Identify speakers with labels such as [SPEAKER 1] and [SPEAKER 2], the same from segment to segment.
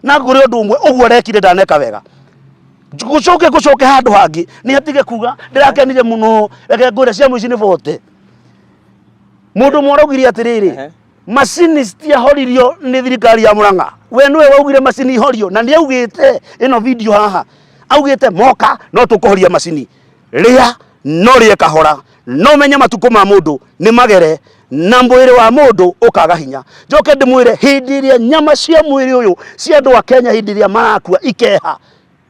[SPEAKER 1] Na ngũrĩ ũndũ ũmwe ũguo arekire ndaneka wega. Gũcoke gũcoke handũ hangĩ nĩ atige kuga ndĩrakenire mũno, reke ngwĩre cia mũici nĩ bote. Mũndũ ũmwe araugire atĩrĩrĩ, macini citiahoririo nĩ thirikari ya Murang'a. We nĩwe waugire macini ihorio, na nĩ augĩte ĩno video haha, augĩte moka no tũkũhoria macini. Rĩa no rĩe kahora, no menye matukũ ma mũndũ nĩ magere na mwĩrĩ wa mũndũ ũkaga hinya. Njoke ndĩmwĩre, hĩndĩ ĩrĩa nyama cia mwĩrĩ ũyũ cia andũ a Kenya hĩndĩ ĩrĩa marakua ikeha,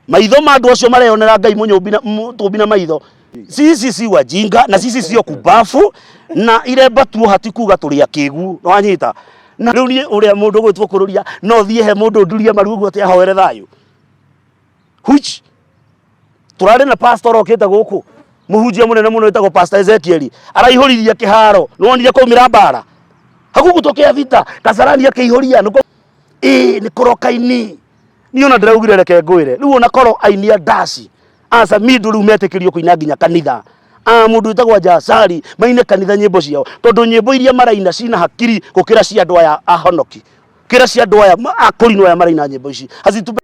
[SPEAKER 1] maitho ma andũ acio mareyonera Ngai mũnyũmbi na mũtũmbi na maitho. Sisi si wajinga na sisi sio kubafu na iremba tuoha ti kuga tũrĩ akĩgu, nĩwanyita? Na rĩu niĩ ũrĩa mũndũ ũgwĩtwo kũrũria no thiĩ he mũndũ ndurie maru ũguo atĩ ahoere thayũ, which turarĩ na pastor okĩte gũkũ, mũhunjia mũnene mũno wĩtagwo Pastor Ezekiel, araihũririe kĩharo, nĩwonire kwaumĩra mbara hagũgũtokea vita, Kasarani akĩihũria nĩkũ ĩĩ nĩ kũroka ini. Niĩ ona ndĩraugire reke ngwĩre, rĩu ona korwo aini a ndaci aca mindu rĩu metĩkĩrio kũina nginya kanitha, a mũndũ wĩtagwo Jasari maine kanitha nyĩmbo ciao, tondũ nyĩmbo iria maraina cina hakiri gũkĩra cia andũ aya ahonoki, kĩra cia andũ aya akũrinũ aya maraina nyĩmbo ici hazitupe.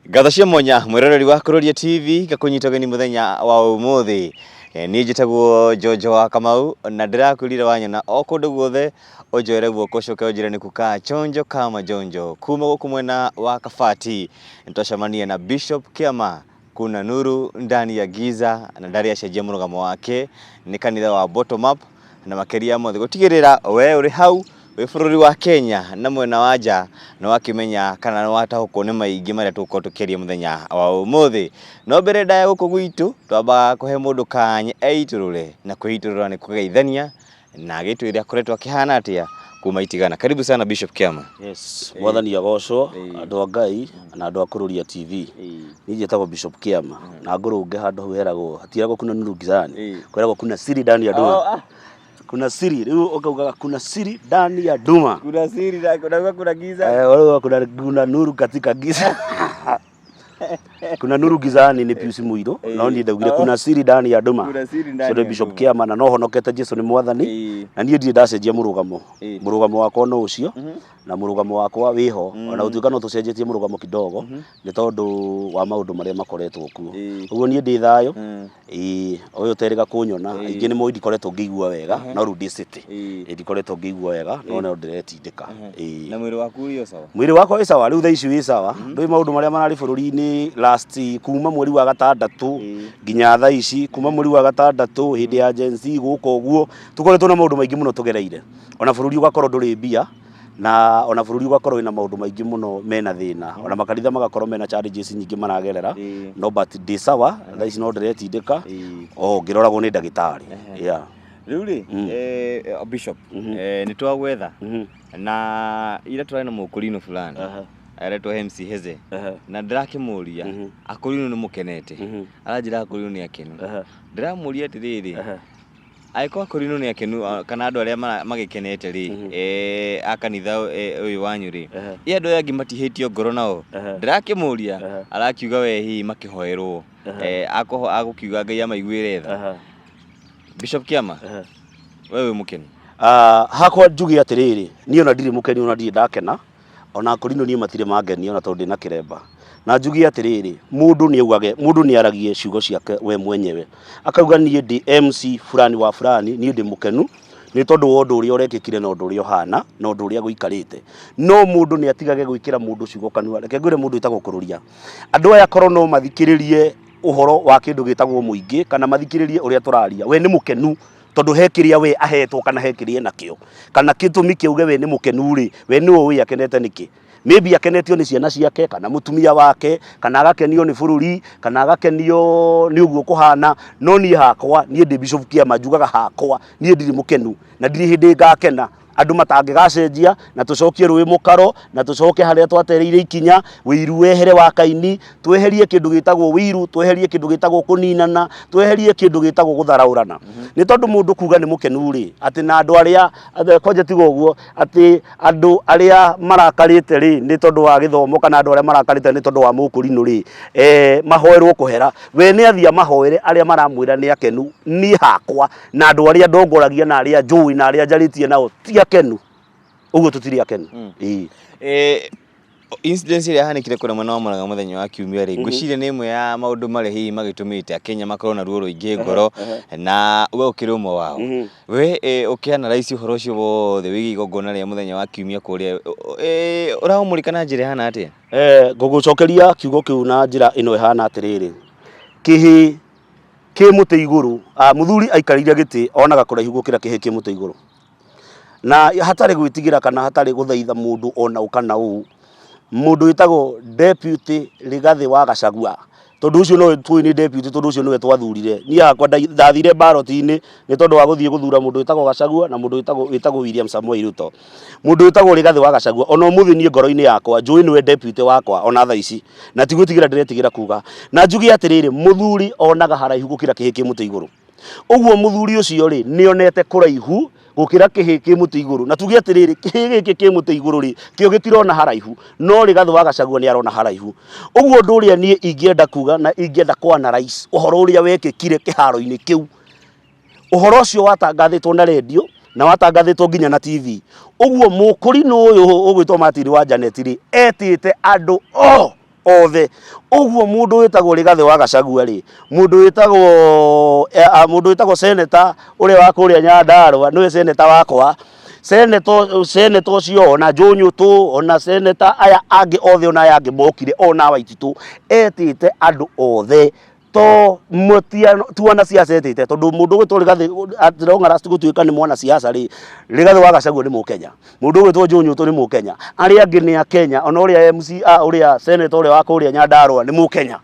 [SPEAKER 2] Ngatho cia mwanya mwĩroreri wa Kuroria TV ngakũnyita ũgeni mũthenya wa ũmũthĩ. Niĩ njĩtagwo Jojo wa Kamau na ndĩrakwĩrire wanyona o kũndũ guothe ũnjoere guoko ũcoke ũnjĩre nĩ kukaa chonjo kama jonjo. Kuma gũkũ mwena wa Kabati nĩtwacemania na Bishop Kĩama kuna nuru ndani ya giza na ndarĩ acenjia mũrũgamo wake nĩ kanitha wa bottom up na makĩria mothe gũtigĩrĩra we ũrĩ hau wĩ bũrũri wa Kenya na mwena wa nja nĩ wakĩmenya kana nĩ wataũkwo nĩ maingĩ marĩa tũgũkorwo tũkĩaria mũthenya wa ũmũthĩ. No mbere ndaya gũkũ gwitũ twambaga kũhe mũndũ kanya eitũrũre, na kwĩitũrũra nĩ kũgeithania na agĩtwĩre akoretwo akĩhana atĩa kuma itigana. Karibu sana Bishop Kiama.
[SPEAKER 1] Yes, mwathani agocwo, andũ a Ngai na andũ a Kururia TV. Niĩ njĩtagwo Bishop Kiama na ngũrũnge handũ hau heragwo hatiragwo kuna nuru gizani, kwĩragwo kuna siri ndani ya nduma. Kuna siri, rĩu ũkaugaga kuna siri ndani ya nduma.
[SPEAKER 2] Kuna siri na kuna kuna giza.
[SPEAKER 1] Eh, wewe kuna nuru katika giza. Kuna nuru gizani nĩ Pius Muirũ, no niĩ ndaugire kuna siri ndani ya nduma.
[SPEAKER 2] Kuna siri ndani
[SPEAKER 1] So
[SPEAKER 2] ya
[SPEAKER 1] Bishop
[SPEAKER 2] nduma.
[SPEAKER 1] Kiama na no honokete Jesu nĩ mwathani. Na niĩ ndirĩ ndacenjia mũrũgamo. Mũrũgamo wakwa no ũcio na mũrũgamo wakwa wĩho, ona gũtuĩka no tũcenjetie mũrũgamo kidogo nĩ tondũ wa maũndũ marĩa makoretwo kuo. Ũguo niĩ ndĩ thayũ. Ĩĩ, ũyũ ũterĩga kũnyona, aingĩ nĩ moĩ ndikoretwo ngĩigua wega, no rĩu ndĩ city. Ĩĩ, ndikoretwo ngĩigua wega, no no ndĩretindĩka. Ĩĩ.
[SPEAKER 2] Na mwĩrĩ waku ũrĩ o sawa?
[SPEAKER 1] Mwĩrĩ wakwa wĩ sawa, rĩu thaa ici wĩ sawa. Ndũĩ maũndũ marĩa mararĩ bũrũri-inĩ last kuma mweri wa gatandatũ nginya thaa ici, kuma mweri wa gatandatũ hĩndĩ ya Gen Z gũka ũguo, tũkoretwo na maũndũ maingĩ mũno tũgereire. Ona bũrũri ũgakorwo ndũrĩ mbia, na ona bũrũri ũgakorwo wĩna maũndũ maingĩ mũno mena thĩna, ona makanitha magakorwo mena challenges nyingĩ maragerera, no but ndĩ sawa, thaa ici no ndĩretindĩka, o ngĩroragwo nĩ ndagĩtarĩ. Yeah.
[SPEAKER 2] Rĩu rĩ, Bishop, nĩ twagwetha na ira tũrarĩ na mũkũrinũ fulani aretwo MC Heze na ndĩrakĩmũria akũrinũ nĩ mũkenete, aranjĩra akũrinũ nĩ akenu. Ndĩramũria atĩrĩrĩ, angĩkorwo akũrinũ nĩ akenu kana andũ arĩa magĩkenete rĩ, a kanitha ũyũ wanyu rĩ, ĩ andũ aya angĩ matihĩtio ngoro nao? Ndĩrakĩmũria arakiuga we hihi makĩhoerwo, agũkiuga Ngai amaiguĩre tha. Bishop Kiama, we wĩ mũkenu?
[SPEAKER 1] Hakwa njuge atĩrĩrĩ, niĩ ona ndirĩ mũkeni, ona ndirĩ ndakena, ona akũrinũ niĩ matirĩ mangenia ona tondũ ndĩna kĩremba. Na njuge atĩrĩrĩ, mũndũ nĩ augage, mũndũ nĩ aragie ciugo ciake we mwenyewe, akauga niĩ ndĩ MC fulani wa fulani, niĩ ndĩ mũkenu nĩ tondũ wa ũndũ ũrĩa ũrekĩkire na ũndũ ũrĩa ũhana na ũndũ ũrĩa gũikarĩte. No mũndũ nĩ atigage gwĩkĩra mũndũ ciugo kanua. Reke ngwĩre mũndũ wĩtagwo Kũrũria, andũ aya korwo no mathikĩrĩrie ũhoro wa kĩndũ gĩtagwo mũingĩ kana mathikĩrĩrie ũrĩa tũraria, we nĩ mũkenu tondũ he kĩrĩa we ahetwo kana he kĩrĩa enakĩo, kana gĩtũmi kĩauge we nĩ mũkenu rĩ, we nĩwe ũĩ akenete nĩkĩ. Maybe akenetio nĩ ciana ciake kana mũtumia wake kana agakenio nĩ bũrũri kana agakenio nĩ ũguo kũhana, no niĩ hakwa, niĩ ndĩ Bishop Kiama njugaga hakwa niĩ ndirĩ mũkenu na ndirĩ hĩndĩ ngakena. Andũ matangĩgacenjia na tũcokie rũĩ mũkaro na tũcoke harĩa twatereire ikinya, wĩiru wehere wa Kaini, tweherie kĩndũ gĩtagwo wĩiru, tweherie kĩndũ gĩtagwo kũninana, tweherie kĩndũ gĩtagwo gũtharaũrana. Nĩ tondũ mũndũ kuga nĩ mũkenu rĩ, atĩ na andũ arĩa kwanja tiga ũguo, atĩ andũ arĩa marakarĩte rĩ nĩ tondũ wa gĩthomo kana andũ arĩa marakarĩte nĩ tondũ wa mũkũrinũ rĩ, mahoerwo kũhera. We nĩ athiĩ amahoere arĩa maramwĩra nĩ akenu, niĩ hakwa na andũ arĩa ndongoragia na arĩa njũĩ na arĩa njarĩtie nao ti akenu. Ũguo tũtirĩ akenu. Ĩĩ.
[SPEAKER 2] Incident ĩrĩa yahanĩkire kũrĩa mwena wa Murang'a mũthenya wa kiumia rĩ, ngwĩciria nĩ ĩmwe ya maũndũ marĩa hihi magĩtũmĩte Akenya makorwo na ruo rũingĩ ngoro, na we ũkĩrĩ ũmwe wao. We ũkĩ analyse ũhoro ũcio wothe wĩgiĩ igongona rĩa mũthenya wa kiumia kũrĩa, ũraũmũrĩka na njĩra ĩhana atĩa?
[SPEAKER 1] Ngũgũcokeria kiugo kĩu na njĩra ĩno ĩhana atĩrĩrĩ, kĩhĩ kĩ mũtĩ igũrũ, mũthuri aikarĩire gĩtĩ onaga kũraihu gũkĩra kĩhĩ kĩ mũtĩ igũrũ. Na hatarĩ gwĩtigĩra kana hatarĩ gũthaitha mũndũ ona ũ kana ũ, mũndũ wĩtagwo Deputy Rigathĩ wa Gachagua, tondũ ũcio nowe tũĩ nĩ deputy, tondũ ũcio nĩwe twathurire. Niĩ hakwa ndathire ballot-inĩ nĩ tondũ wa gũthiĩ gũthura mũndũ wĩtagwo Gachagua na mũndũ wĩtagwo William Samoei Ruto. Mũndũ wĩtagwo Rigathĩ wa Gachagua, ona ũmũthĩ niĩ ngoro-inĩ yakwa njũĩ nĩwe deputy wakwa ona thaa ici, na ti gwĩtigĩra ndĩretigĩra kuga. Na njuge atĩrĩrĩ, mũthuri onaga haraihu gũkĩra kĩhĩ kĩ mũtĩ igũrũ. Ũguo mũthuri ũcio rĩ, nĩ onete kũraihu gũkĩra kĩhĩ kĩ mũtĩ igũrũ. Na tuge atĩrĩrĩ, kĩhĩ gĩkĩ kĩ mũtĩ igũrũ rĩ, kĩo gĩtirona haraihu, no Rigathĩ wa Gachagua nĩ arona haraihu. Ũguo ũndũ ũrĩa niĩ ingĩenda kuga na ingĩenda kũ analyse ũhoro ũrĩa wekĩkire kĩharo-inĩ kĩu, ũhoro ũcio watangathĩtwo na rendio na watangathĩtwo nginya na TV. Ũguo mũkũrinũ ũyũ ũgwĩtwo Martin wa Janet rĩ, etĩte andũ o othe. Ũguo mũndũ wĩtagwo Rigathĩ wa Gachagua rĩ, mũndũ wĩtagwo senator ũrĩa wa kũrĩa Nyandarua nĩwe senator wakwa, senator ũcio ona Joe Nyũtũ ona senator aya angĩ othe ona aya angĩ mokire ona Waititũ, etĩte andũ othe to ti wanasiasa etĩte, tondũ mũndũ ũgwĩtwo Rigathĩ atirong'ara gũtuĩka nĩ mwanasiasa rĩ, Rigathĩ wa Gachagua nĩ mũkenya, mũndũ ũgwĩtwo Joe Nyũtũ nĩ mũkenya, arĩa angĩ nĩ akenya, ona ũrĩa MC, ũrĩa senator ũrĩa wa kũrĩa Nyandarua nĩ mũkenya.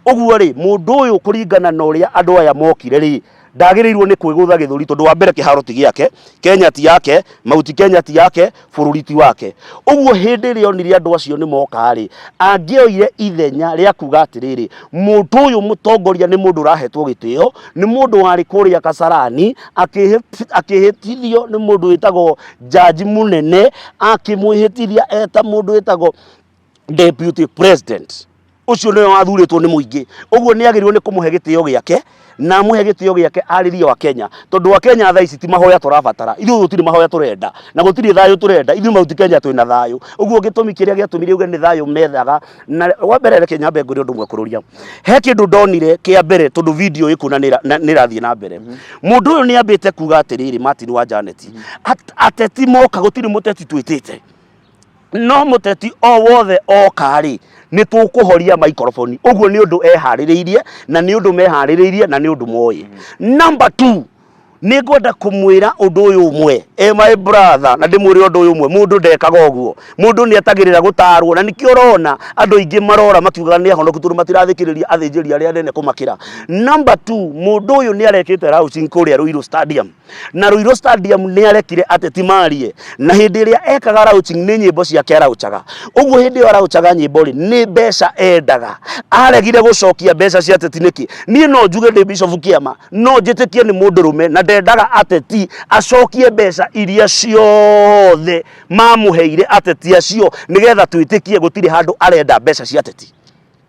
[SPEAKER 1] Ũguo rĩ, mũndũ ũyũ kũringana na ũrĩa andũ aya mokire rĩ, ndagĩrĩirwo nĩ kwĩgũtha gĩthũri, tondũ wa mbere kĩharo ti gĩake, Kenya ti yake, Mauti Kenya ti yake, bũrũri ti wake. Ũguo hĩndĩ ĩrĩa onire andũ acio nĩ moka rĩ, angĩoire ithenya rĩa kuga atĩrĩrĩ, mũndũ ũyũ mũtongoria nĩ mũndũ ũrahetwo gĩtĩo, nĩ mũndũ warĩ kũrĩa Kasarani, akĩhĩtithio nĩ mũndũ wĩtagwo jaji mũnene, akĩmwĩhĩtithia eta mũndũ wĩtagwo deputy president. Ũcio nĩwe wathurĩtwo nĩ mũingĩ. Ũguo nĩ agĩrĩirwo nĩ kũmũhe gĩtĩo gĩake, na amũhe gĩtĩo gĩake arĩrie wa Kenya, tondũ wa Kenya thaa ici ti mahoya tũrabatara, ithuĩ gũtirĩ mahoya tũrenda na gũtirĩ thayũ tũrenda, ithuĩ Mount Kenya twĩna thayũ. Ũguo gĩtũmi kĩrĩa gĩatũmire uge nĩ thayũ methaga, na wa mbere reke nyambe ngwĩre ũndũ ũmwe kũrũria. He kĩndũ ndonire kĩa mbere tondũ video ĩkuona nĩ ĩrathiĩ na mbere. Mũndũ ũyũ nĩ ambĩte kuga atĩrĩrĩ, Martin wa Janet, ateti moka gũtirĩ mũteti twĩtĩte. No mũteti o wothe oka rĩ, nĩ tũkũhoria microphone. Ũguo nĩ ũndũ eharĩrĩirie na nĩ ũndũ meharĩrĩirie na nĩ ũndũ moĩ. Number 2, nĩ ngwenda kũmwĩra ũndũ ũyũ ũmwe, my brother, na ndĩmwĩre ũndũ ũyũ ũmwe, mũndũ ndekaga ũguo. Mũndũ nĩ etagĩrĩra gũtarwo, na nĩkĩo ũrona andũ aingĩ marora makiugaga nĩ ahonoku tondũ matirathikĩrĩria athĩnjĩri arĩa anene kũmakĩra. Number 2, mũndũ ũyũ nĩ arekĩte launching kũrĩa Ruiru Stadium. Na Ruiru Stadium nĩ arekire ateti marie, na hĩndĩ ĩrĩa ekaga launching nĩ nyĩmbo ciake arauchaga. Ũguo hĩndĩ ĩyo arauchaga nyĩmbo rĩ, nĩ mbeca endaga. Aregire gũcokia mbeca cia ateti nĩkĩ? Niĩ no njuge ndĩ Bishop Kĩama, no njĩtĩkie nĩ mũndũrũme na ndendaga ateti acokie mbeca iria ciothe mamũheire ateti acio, nĩgetha twĩtĩkie gũtirĩ handũ arenda mbeca cia ateti.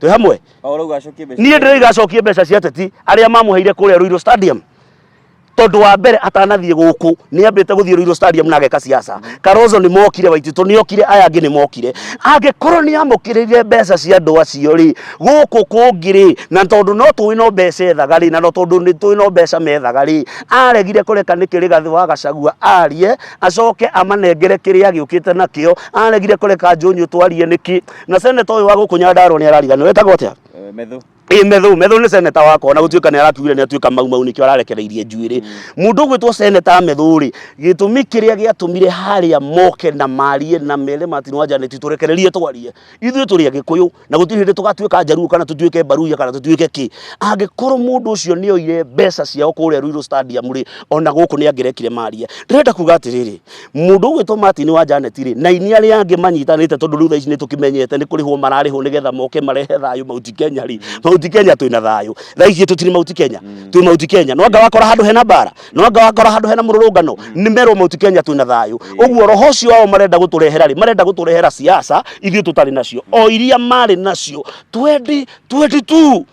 [SPEAKER 1] Twĩ hamwe? Niĩ ndĩroiga acokie mbeca cia ateti arĩa mamũheire kũrĩa Ruiru Stadium. Tondũ wa mbere atanathiĩ gũkũ nĩ ambĩte gũthiĩ Ruiru Stadium na ageka siasa. Kalonzo nĩ mokire, Waititũ nĩ okire, aya angĩ nĩ mokire. Angĩkorwo nĩ amũkĩrĩire mbeca cia andũ acio rĩ, gũkũ kũngĩ rĩ, na tondũ no tũĩ no mbeca ethaga rĩ, na no tondũ nĩ tũĩ no mbeca methaga rĩ, aregire kũreka nĩkĩ Rigathĩ wa Gachagua arie, acoke amanengere kĩrĩa agĩũkĩte nakĩo, aregire kũreka Joe Nyũtũ arie nĩkĩ? Na senator ũyũ wa gũkũ Nyandarua nĩ arariganĩrwo, etagwo atĩa?
[SPEAKER 2] Methu.
[SPEAKER 1] Ĩ Methu, Methu nĩ seneta wakwa ona gũtuĩka nĩ arakiugire nĩ atuĩka mau mau nĩkĩo ararekereirie njuĩrĩ. Mũndũ ũgwĩtwo seneta Methu rĩ, gĩtũmi kĩrĩa gĩatũmire harĩa moke na marie na mere Martin wa Janet tũrekererie twarie. Ithuĩ tũrĩ Agĩkũyũ na gũtirĩ hĩndĩ tũgatuĩka Njaruo kana tũtuĩke Mbaruya kana tũtuĩke kĩ. Angĩkorwo mũndũ ũcio nĩ oire mbeca ciao kũrĩa Ruiru Stadium rĩ, ona gũkũ nĩ angĩrekire marie. Ndĩrenda kuga atĩrĩrĩ, Mũndũ ũgwĩtwo Martin wa Janet rĩ, na aini arĩa angĩ manyitanĩte tondũ rĩu thaa ici nĩ tũkĩmenyete nĩ kũrĩhwo mararĩhwo nĩgetha moke marehe thayũ Mount Kenya rĩ, Mount Kenya twĩna thayũ. Thaa ici tũtirĩ Mount Kenya, twĩ Mount Kenya. No anga wakora handũ hena mbara, no anga wakora handũ hena mũrũrũngano, nĩ merwo Mount Kenya twĩna thayũ. Ũguo roho ũcio wao marenda gũtũrehera rĩ, marenda gũtũrehera siasa ithuĩ tũtarĩ nacio, o iria marĩ nacio 2022.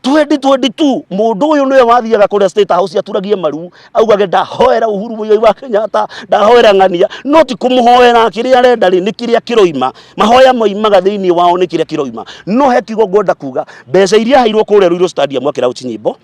[SPEAKER 1] 2022 mundu uyu niwe wathiaga kuria State House aturagie maru augage ndahoera Uhuru Muigai wa Kenyatta, ndahoera ng'ania. No ti kumuhoera kiria arenda ri, ni kiria kiroima. Mahoya moimaga thiini wao ni kiria kiroima. No he kiugo ngwenda kuga, mbeca iria aheirwo kuria Ruiru Stadium akĩraũci nyimbo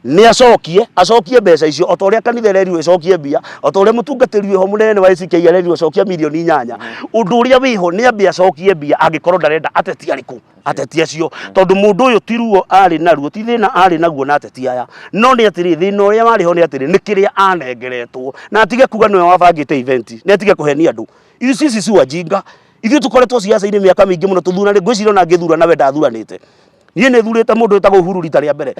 [SPEAKER 1] nĩ acokie, acokie mbeca icio o ta ũrĩa kanitha ĩrerirwo ĩcokie mbia, o ta ũrĩa mũtungatĩri wĩho mũnene wa ACK arerirwo acokia mirioni 8. Ũndũ ũrĩa wĩho nĩ ambe acokie mbia angĩkorwo ndarenda ateti arĩkũ, ateti acio, tondũ mũndũ ũyũ ti ruo arĩ naruo, ti thĩna arĩ naguo na ateti aya, no nĩ atĩrĩ, thĩna ũrĩa warĩ ho nĩ atĩrĩ, nĩ kĩrĩa anengeretwo, na atige kuga nĩwe wabangĩte event, nĩ atige kũhenia andũ. Ithuĩ sisi si wajinga, ithuĩ tũkoretwo siasa-inĩ mĩaka mĩingĩ mũno tũthurane, ngwĩciria ona ngĩthurana we ndathuranĩte. Niĩ nĩ thurĩte mũndũ wĩtagwo Uhuru rita rĩa mbere,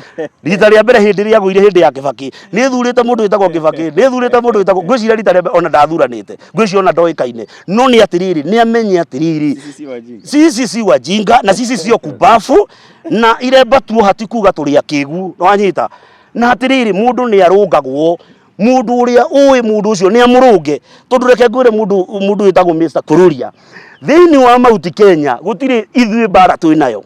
[SPEAKER 1] rita rĩa mbere hĩndĩ ĩrĩa agũire hĩndĩ ya Kĩbakĩ, nĩ thurĩte mũndũ wĩtagwo Kĩbakĩ, nĩ thurĩte mũndũ wĩtagwo, ngwĩciria rita rĩa mbere ona ndathuranĩte, ngwĩciria ona ndoĩkaine. No nĩ atĩrĩrĩ, nĩ amenye atĩrĩrĩ,
[SPEAKER 2] Sisi si wajinga.
[SPEAKER 1] Sisi si wajinga na sisi sio kubafu na iremba tuoha ti kuga tũrĩ akĩgu, nĩwanyita? Na atĩrĩrĩ, mũndũ nĩ arũngagwo, mũndũ ũrĩa ũĩ mũndũ ũcio nĩ amũrũnge, tondũ reke ngwĩre mũndũ, mũndũ wĩtagwo Mr. Kururia, thĩinĩ wa Mount Kenya gũtirĩ ithuĩ mbara twĩ nayo.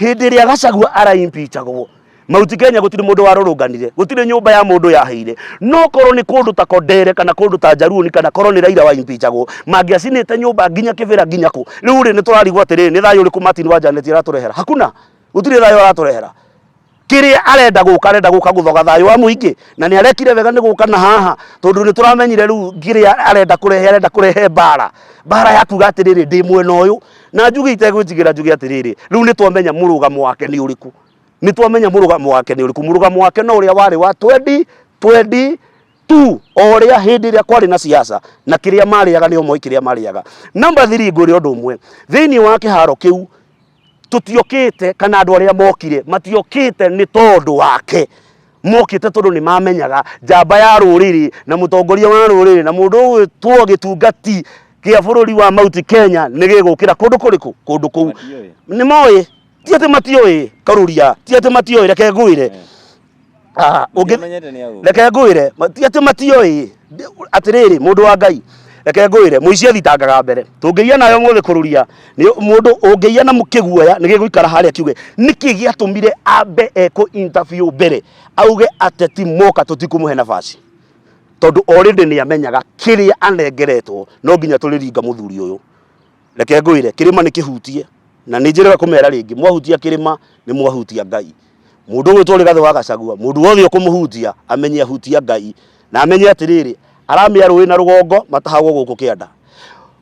[SPEAKER 1] Hĩndĩ ĩrĩa Gachagua araimpeachagwo Mount Kenya gũtirĩ mũndũ warũrũnganire, gũtirĩ nyũmba ya mũndũ yaheire. No korwo nĩ kũndũ ta Kondere kana kũndũ ta Njaruoni kana korwo nĩ Raila waimpeachagwo, mangĩacinĩte nyũmba nginya Kĩbĩra nginya kũ. Rĩu rĩ, nĩ tũrarigwo atĩrĩrĩ, nĩ thayũ ũrĩkũ Martin wa Janet aratũrehera? Hakuna, gũtirĩ thayũ aratũrehera. Kĩrĩa arenda gũka, arenda gũka gũthoga thayũ wa mũingĩ, na nĩ arekire wega nĩ gũka na haha, tondũ nĩ tũramenyire rĩu kĩrĩa arenda kũrehe, arenda kũrehe mbara. Mbara ya kuga atĩrĩrĩ, ndĩ mwena ũyũ, na njuge itegwĩtigĩra njuge atĩrĩrĩ, rĩu nĩ twamenya mũrũgamo wake nĩ ũrĩkũ. Nĩ twamenya mũrũgamo wake nĩ ũrĩkũ. Mũrũgamo wake no ũrĩa warĩ wa 2022, o ũrĩa hĩndĩ ĩrĩa kwarĩ na siasa, na kĩrĩa marĩaga nĩo moĩ kĩrĩa marĩaga. Number 3, ngwĩre ũndũ ũmwe, thĩinĩ wa kĩharo kĩu tũtiokĩte, kana andũ arĩa mokire matiokĩte nĩ tondũ wake, mokĩte tondũ nĩ mamenyaga njamba ya rũrĩrĩ na mũtongoria wa rũrĩrĩ na mũndũ ũgwĩtwo gĩtungati kĩa bũrũri wa Mount Kenya nĩ gĩgũkĩra kũndũ kũrĩkũ? Kũndũ kũu.
[SPEAKER 2] Matiũĩ.
[SPEAKER 1] Nĩ moĩ, ti atĩ matiũĩ, Karuria, ti atĩ matiũĩ, reke ngwĩre.
[SPEAKER 2] Matiamenyete nĩ agũka.
[SPEAKER 1] Reke ngwĩre, ti atĩ matiũĩ, atĩrĩrĩ, mũndũ wa Ngai, reke ngwĩre, mũici athitangaga mbere. Tũngĩiya nayo mũthĩ kũruria, nĩ mũndũ ũngĩiya na kĩguoya nĩ gĩgũikara harĩa kiuge nĩkĩ gĩatũmire ambe ekwo interview mbere auge ateti moka tũtikũmũhe nafasi, tondũ already nĩ amenyaga kĩrĩa anengeretwo no nginya tũrĩringa mũthuri ũyũ. Reke ngwĩre, kĩrĩma nĩ kĩhutie, na nĩ njĩrĩga kũmera rĩngĩ, mwahutia kĩrĩma nĩ mwahutia Ngai. Mũndũ ũgwĩtwo Rigathĩ wa Gachagua, mũndũ wothe ũkũmũhutia amenye ahutia Ngai, na amenye atĩrĩrĩ, aramĩa rũĩ na rũgongo matahagwo gũkũ kĩanda.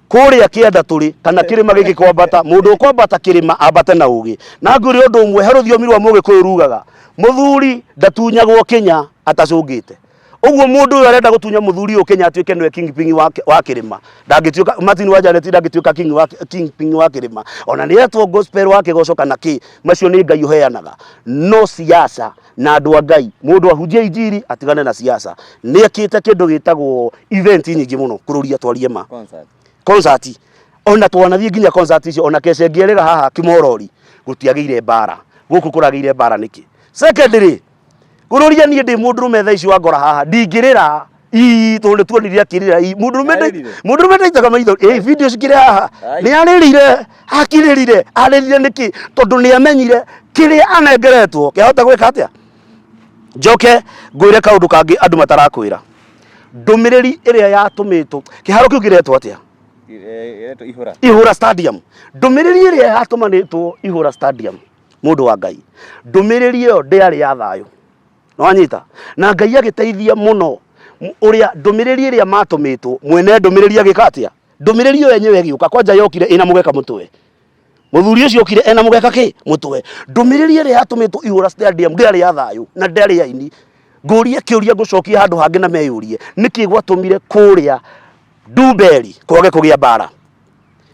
[SPEAKER 1] Kũrĩa kĩanda tũrĩ, kana kĩrĩma gĩkĩ kwambata, mũndũ ũkwambata kĩrĩma ambate na ũgĩ. Na ngwĩre ũndũ ũmwe, he rũthiomi rwa Mũgĩkũyũ rugaga, mũthuri ndatunyagwo kĩnya atacũngĩte. Ũguo mũndũ ũyũ arenda gũtunya mũthuri ũyũ Kenya atuĩke nĩwe kingpin wa kĩrĩma. Ndangĩtuĩka Martin wa Janet ndangĩtuĩka kingpin wa kĩrĩma. Ona nĩ etwo gospel wa kĩgoco kana kĩ, macio nĩ Ngai ũheanaga. No siasa na andũ a Ngai, mũndũ ahunjie injiri atigane na siasa. Nĩ ekĩte kĩndũ gĩtagwo event nyingĩ mũno kũrũria twarie ma.
[SPEAKER 2] Concert.
[SPEAKER 1] Concert. Ona twanathiĩ nginya concert icio, ona kece ngĩerĩga haha Kimorori, gũtiagĩire mbara. Gũkũ kũragĩire mbara nĩkĩ? Secondly, ngũrũria niĩ ndĩ mũndũrũme thaa ici wangora haha, ndingĩrĩra. Ii, tondũ nĩ tuonire akĩrĩra. Ii, mũndũrũme
[SPEAKER 2] Arĩrire?
[SPEAKER 1] mũndũrũme ndaitaga maitho. Ĩ, video cikĩrĩ haha.
[SPEAKER 2] Ai.
[SPEAKER 1] Nĩ arĩrire, akĩrĩrire. Arĩrire nĩkĩ? Tondũ nĩ amenyire kĩrĩa anengeretwo kĩahota gwĩka atĩa. Njoke ngwĩre kaũndũ kangĩ andũ matarakwĩra. Ndũmĩrĩri ĩrĩa yatũmĩtwo, kĩharo kĩu kĩretwo atĩa?
[SPEAKER 2] Ĩretwo Ihũra.
[SPEAKER 1] Ihũra Stadium. Ndũmĩrĩri ĩrĩa yatũmanĩtwo Ihũra Stadium, mũndũ wa Ngai, ndũmĩrĩri ĩyo ndĩarĩ ya thayũ. Nĩwanyita? Na Ngai agĩteithia mũno ũrĩa ndũmĩrĩri ĩrĩa matũmĩtwo, mwene ndũmĩrĩri agĩka atĩa? Ndũmĩrĩri ĩyo yenyewe ĩgĩũka, kwanja yokire ĩna mũgeka mũtwe. Muthuri ucio okire ena mugeka ki mutwe. Ndumiriri ĩrĩa yatũmĩtwo Ihũra Stadium ndĩarĩ ya thayũ na ndĩarĩ ya ini. Ngũrie kĩũria ngũcokia handũ hangĩ na meyũrie nĩkĩ gwatũmire kũrĩa Ndumberi kwage kũgĩa mbara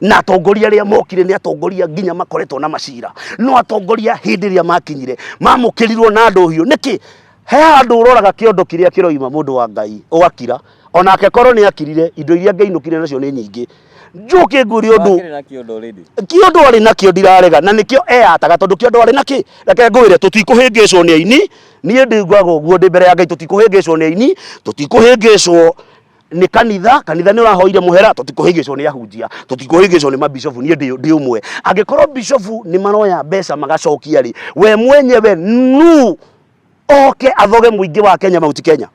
[SPEAKER 1] na atongoria arĩa mokire nĩ atongoria nginya makoretwo na macira no atongoria hĩndĩ ĩrĩa makinyire mamũkĩrirwo na ndũhiũ nĩkĩ he handũ ũroraga kĩondo kĩrĩa kĩroima mũndũ wa Ngai ũgakira onake korwo nĩ akirire indo iria angĩainũkire nacio nĩ nyingĩ njũke ngwĩre ũndũ
[SPEAKER 2] Akĩrĩ na kĩondo already.
[SPEAKER 1] kĩondo arĩ nakĩo ndirarega na nĩkĩo eyataga tondũ kĩondo arĩ nakĩ reke ngwĩre tũtikũhĩngĩcwo nĩ aini niĩ ndiguaga ũguo ndĩ mbere ya Ngai tũtikũhĩngĩcwo nĩ aini tũtikũhĩngĩcwo nĩ kanitha kanitha nĩ ũrahoire mũhera tũtikũhĩngĩcwo nĩ ahunjia tũtikũhĩngĩcwo nĩ mabishofu niĩ ndĩ ndĩ ũmwe angĩkorwo bishofu nĩ maroya mbeca magacokia rĩ we mwenyewe nu oke athoge mũingĩ wa Kenya Mount Kenya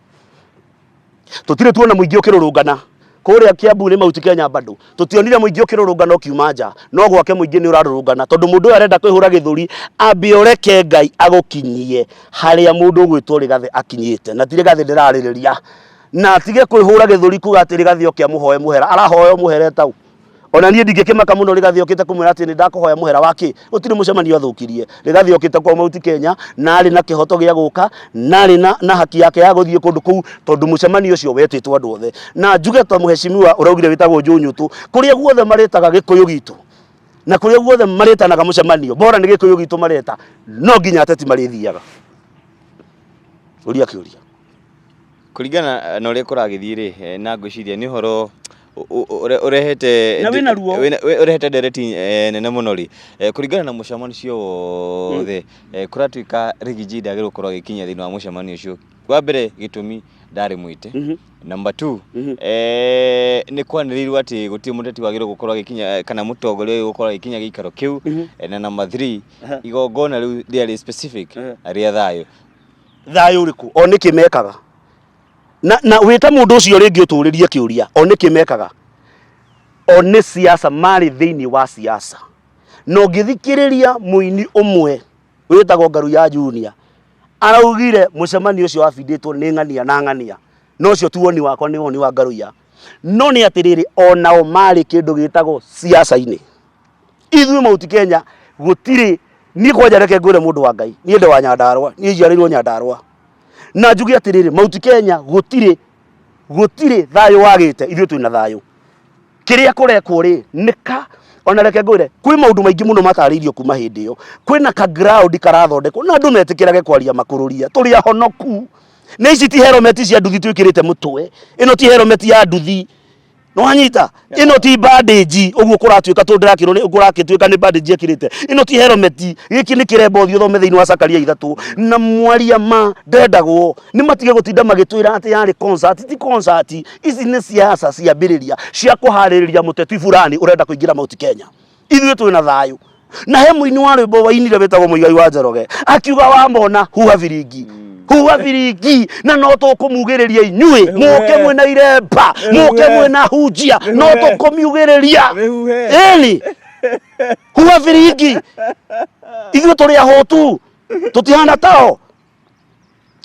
[SPEAKER 1] tutirĩ tuona mũingĩ ũkĩrũrũngana kũrĩa Kiambu nĩ Mount Kenya bado tutionire mũingĩ ũkĩrũrũngana ũkiuma nja no gwake mũingĩ nĩ ũrarũrũngana tondũ mũndũ ũyũ arenda kwĩhũra gĩthũri ambe ũreke Ngai agũkinyie harĩa mũndũ ũgwĩtwo Rigathĩ akinyĩte na ti Rigathĩ ndĩrarĩrĩria na atige kwĩhũra gĩthũri kuga atĩ Rigathĩ oke amũhoe mũhera arahoeo mũhera etau ona niĩ ndingĩkĩmaka mũno Rigathĩ okĩte kũmwĩra atĩ nĩ ndakũhoya mũhera wa kĩ gũtirĩ mũcemanio athũkirie Rigathĩ okĩte kwa Mount Kenya na arĩ na kĩhoto gĩa gũka na arĩ na haki yake ya gũthiĩ kũndũ kũu tondũ mũcemanio ũcio wetĩtwo andũ othe na njuge ta mũheshimiwa ũraugire wĩtagwo Njũnyũtũ kũrĩa guothe marĩtaga gĩkũyũ gitũ na kũrĩa guothe marĩtanaga mũcemanio bora nĩ gĩkũyũ gitũ mareta no nginya ateti marĩthiaga ũria kĩũria
[SPEAKER 2] Kũringana na ũrĩa kũragĩthiĩ rĩ, na ngwĩciria nĩ ũhoro ũrehete
[SPEAKER 1] Na wĩna ruo.
[SPEAKER 2] Ũrehete ndereti nene mũno rĩ, kũringana na mũcemanio ũcio wothe, kũratuĩka Riggy G ndagĩrĩirwo gũkorwo agĩkinya thĩinĩ wa mũcemanio ũcio. Wa mbere gĩtũmi ndarĩ mwĩte. Number 2, nĩ kwanĩrĩirwo atĩ gũtirĩ mũteti wagĩrĩirwo gũkorwo agĩkinya kana mũtongoria wagĩrĩirwo gũkorwo agĩkinya gĩikaro kĩu. Na number 3, igongona rĩu rĩarĩ specific rĩa thayũ.
[SPEAKER 1] Thayũ ũrĩkũ? O nĩkĩ mekaga? Na wĩta mũndũ ũcio rĩngĩ ũtũrĩrie kĩũria, o nĩkĩ mekaga? O nĩ siasa, marĩ thĩinĩ wa siasa. Na ũngĩthikĩrĩria mũini ũmwe wĩtagwo Ngaruiya Junior, araugire mũcemanio ũcio wabindĩtwo nĩ ng'ania na ng'ania. Na ũcio ti woni wakwa, nĩ woni wa Ngaruiya. No nĩ atĩrĩrĩ, onao marĩ kĩndũ gĩtagwo siasa-inĩ. Ithuĩ Mount Kenya gũtirĩ, niĩ kwanja reke ngwĩre mũndũ wa Ngai, niĩ ndĩ wa Nyandarũa, niĩ njiarĩirwo Nyandarũa. Na njuge atĩrĩrĩ, Mount Kenya gũtirĩ, gũtirĩ thayũ wagĩte, ithuĩ twĩna thayũ. Kĩrĩa kũrekwo rĩ, nĩ ka, ona reke ngwĩre, kwĩ maũndũ maingĩ mũno matarĩirio kuma hĩndĩ ĩyo. Kwĩna ka ground karathondekwo, na andũ metĩkĩrage kwaria makũrũria, tũrĩ ahonoku. Nĩ ici ti helmet cia nduthi twĩkĩrĩte mũtwe, ĩno ti helmet ya nduthi. Nĩwanyita? Ĩno ti bandage ũguo kũratuĩka tondũ ndĩrakĩrwo nĩ kũrakĩtuĩka nĩ bandage ekĩrĩte. Ĩno ti helmet, gĩkĩ nĩ kĩremba ũthiĩ ũthome thĩinĩ wa Zakaria 3. Na mwaria ma ndendagwo. Nĩ matige gũtinda magĩtwĩra atĩ yarĩ concert, ti concert. Ici nĩ siasa ciambĩrĩria cia kũharĩrĩria mũteti fulani ũrenda kũingĩra Mount Kenya. Ithuĩ twĩna thayũ. Na he mũini wa rwĩmbo wainire wĩtagwo Mũigai wa Njoroge akiuga wamona huha biringi, huha biringi, na no tũkũmugĩrĩria inyuĩ mũke mwĩna iremba, mũke mwĩna hunjia, no tũkũmiugĩrĩria. Ĩni huha biringi, ithuĩ tũrĩ ahũtu, tũtihana tao.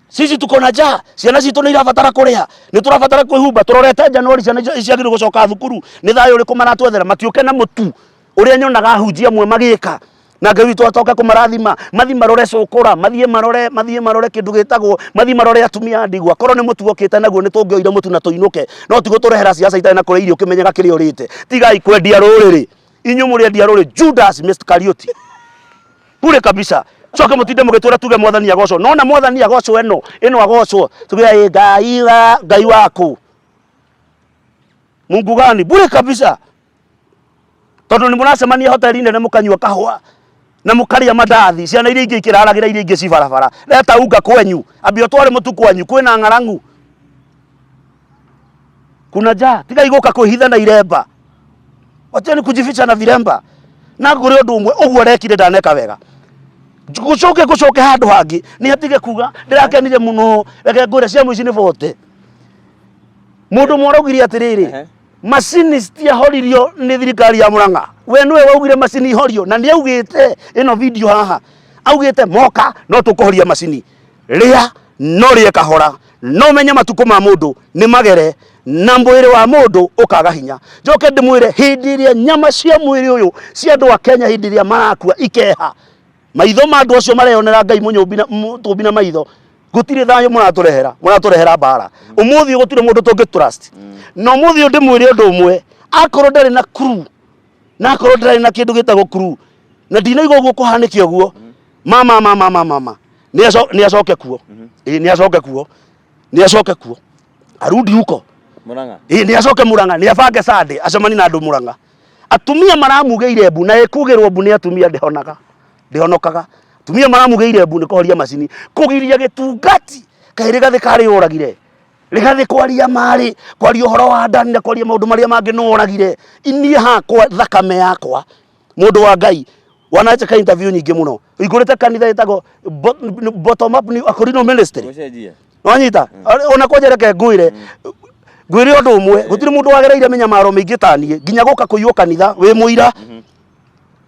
[SPEAKER 1] Sisi tuko na njaa, ciana citũ nĩ irabatara kũrĩa, nĩ tũrabatara kwĩhumba, tũrorete Januari ciana icio ciagĩrĩirwo gũcoka thukuru, nĩ thayũ ũrĩkũ maratwethera, matiũke na mũtu ũrĩa nyonaga ahunjia amwe magĩka, na Ngai witũ atoke kũmarathima, mathiĩ marore cũkũra, mathiĩ marore, mathiĩ marore kĩndũ gĩtagwo, mathiĩ marore atumia a ndigwa, korwo nĩ mũtu okĩte naguo nĩ tũngĩoire mũtu na tũinũke, no ti gũtũrehera siasa itarĩ na kũrĩa irio ũkĩmenyaga kĩrĩa ũrĩte. Tigai kwendia rũrĩrĩ, inyuĩ mũrĩ endia rũrĩrĩ, Judas Iscariot. Bure kabisa. Coke mutinde mugitwira tuge mwathani agocwo. Nona mwathani agocwo eno, eno agocwo. Tuge ĩ Ngai wa Ngai waku. Mungu gani? Bure kabisa. Tondu ni muracemania hoteli nene mukanyua kahũa na mukaria mandathi, ciana iria ingĩ ikĩraragĩra iria ingĩ ci barabara. Leta unga kwenyu, ambia ũtware mũtu kwanyu, kwĩna ng'arangu. Kuna njaa, tigai gũka kwĩhitha na iremba. Wacheni kujificha na viremba. Na ngũrĩ ũndũ ũmwe ũguo arekire ndaneka wega. Gũcoke gũcoke handũ hangĩ nĩ atige kuga ndĩrakenire mũno, reke ngwĩre cia mũici nĩ bote. Mũndũ ũmwe araugire atĩrĩrĩ, macini citiahoririo nĩ thirikari ya Murang'a. We nĩwe waugire macini ihorio, na nĩ augĩte ĩno video haha, augĩte moka no tũkũhoria macini. Rĩa No rĩe kahora, no menye matukũ ma mũndũ nĩ magere na mwĩrĩ wa mũndũ ũkaga hinya. Njoke ndĩmwĩre, hĩndĩ ĩrĩa nyama cia mwĩrĩ ũyũ cia andũ a Kenya hĩndĩ ĩrĩa marakua ikeha, maitho ma andũ acio mareyonera Ngai mũnyũmbi na mũtũmbi na maitho, gũtirĩ thayũ mũratũrehera, mũratũrehera mbara. Ũmũthĩ ũyũ gũtirĩ mũndũ tũngĩ trust. Na ũmũthĩ ũyũ ndĩmwĩre ũndũ ũmwe, akorwo ndarĩ na crew, na akorwo ndarĩ na kĩndũ gĩtagwo crew, na ndinaigua ũguo kũhanĩke ũguo, mama mama mama mama, nĩ acoke kuo. Ĩĩ, nĩ acoke kuo, nĩ acoke kuo, arudi huko.
[SPEAKER 2] Murang'a.
[SPEAKER 1] Ĩĩ, nĩ acoke Murang'a, nĩ abange Sunday acemanie na andũ Murang'a. Atumia maramugĩire mbu, na ĩkugĩrwo mbu nĩ atumia ndĩhonaga, ndĩhonokaga. Atumia maramugĩire mbu nĩ kũhoria macini, kũgiria gĩtungati. Kaĩ Rigathĩ karĩ oragire Rigathĩ kwaria marĩ kwaria ũhoro wa ndani na kwaria maũndũ marĩa mangĩ no oragire inie hakwa thakame yakwa. Mũndũ wa Ngai wananjĩka interview nyingĩ mũno, hingũrĩte kanitha ĩtagwo Bottom Up New Akorino Ministry.
[SPEAKER 2] Gũcenjia.
[SPEAKER 1] Wanyita ona kwanja, reke ngwĩre ũndũ ũmwe, gũtirĩ mũndũ wagereire mĩnyamaro mĩingĩ ta niĩ nginya gũka kũiywo kanitha wĩ mũira.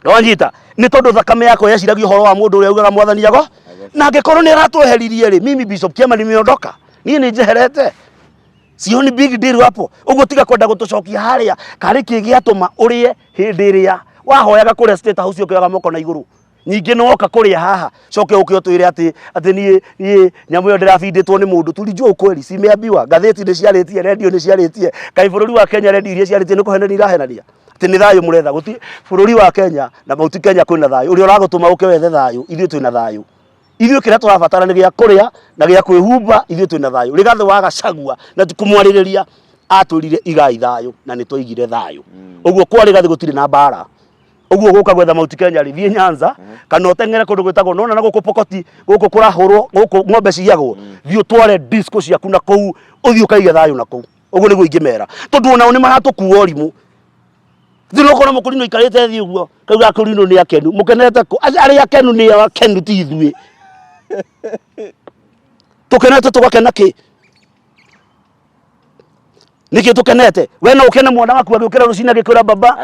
[SPEAKER 1] Wanyita, nĩ tondũ thakame yakwa yeciragia ũhoro wa mũndũ ũrĩa ugaga Mwathani ago na angĩkorwo nĩ aratweheririe rĩ, mimi Bishop Kiama nimeondoka, niĩ nĩ njeherete, sioni big deal hapo. Ũguo tiga kwenda gũtũcokia harĩa karĩ kĩ gĩatũma ũrĩe hĩndĩ ĩrĩa wahoyaga kũrĩa State House ũkĩoyaga moko na igũrũ, nyingĩ no woka kũrĩa haha coke ũke ũtwĩre atĩ niĩ nyamũ ĩyo ndĩrabindĩtwo nĩ mũndũ. Tulijua ukweli, simeambiwa, ngathĩti nĩ ciarĩtie, redio nĩ ciarĩtie. Kaĩ bũrũri wa Kenya redio iria ciarĩtie nĩ kũhenania irahenania atĩ nĩ thayũ mũretha? Gũti bũrũri wa Kenya na Mount Kenya kwĩna thayũ ũrĩa ũragũtũma ũke wethe thayũ. Ithuĩ twĩna thayũ, ithuĩ kĩrĩa tũrabatara nĩ gĩa kũrĩa na gĩa kwĩhumba. Ithuĩ twĩna thayũ. Rigathĩ wa Gachagua na ti kũmwarĩrĩria atwĩrire igai thayũ na nĩ twaigire thayũ. Ũguo kwa Rigathĩ gũtirĩ na mbara. Ũguo gũka gwetha Mount Kenya rĩ, thiĩ Nyanza kana ũteng'ere kũndũ gwĩtagwo nona na gũkũ Pokoti, gũkũ kũrahũrwo, gũkũ ng'ombe ciyagwo, thiĩ ũtware disco ciaku na kũu, ũthiĩ ũkaige thayũ na kũu. Ũguo nĩguo ingĩmera, tondũ onao nĩ maratũkua ũrimũ. Thiĩ ũkona mũkũrinũ ikarĩte thĩ ũguo, kauga akũrinũ nĩ akenu. Mũkenete kũ? Arĩa akenu nĩ akenu, ti ithuĩ tũkenete. Tũgakena kĩ? Nĩkĩ tũkenete? We no ũkene mwana waku agĩũkĩra rũcinĩ agĩkwĩra baba?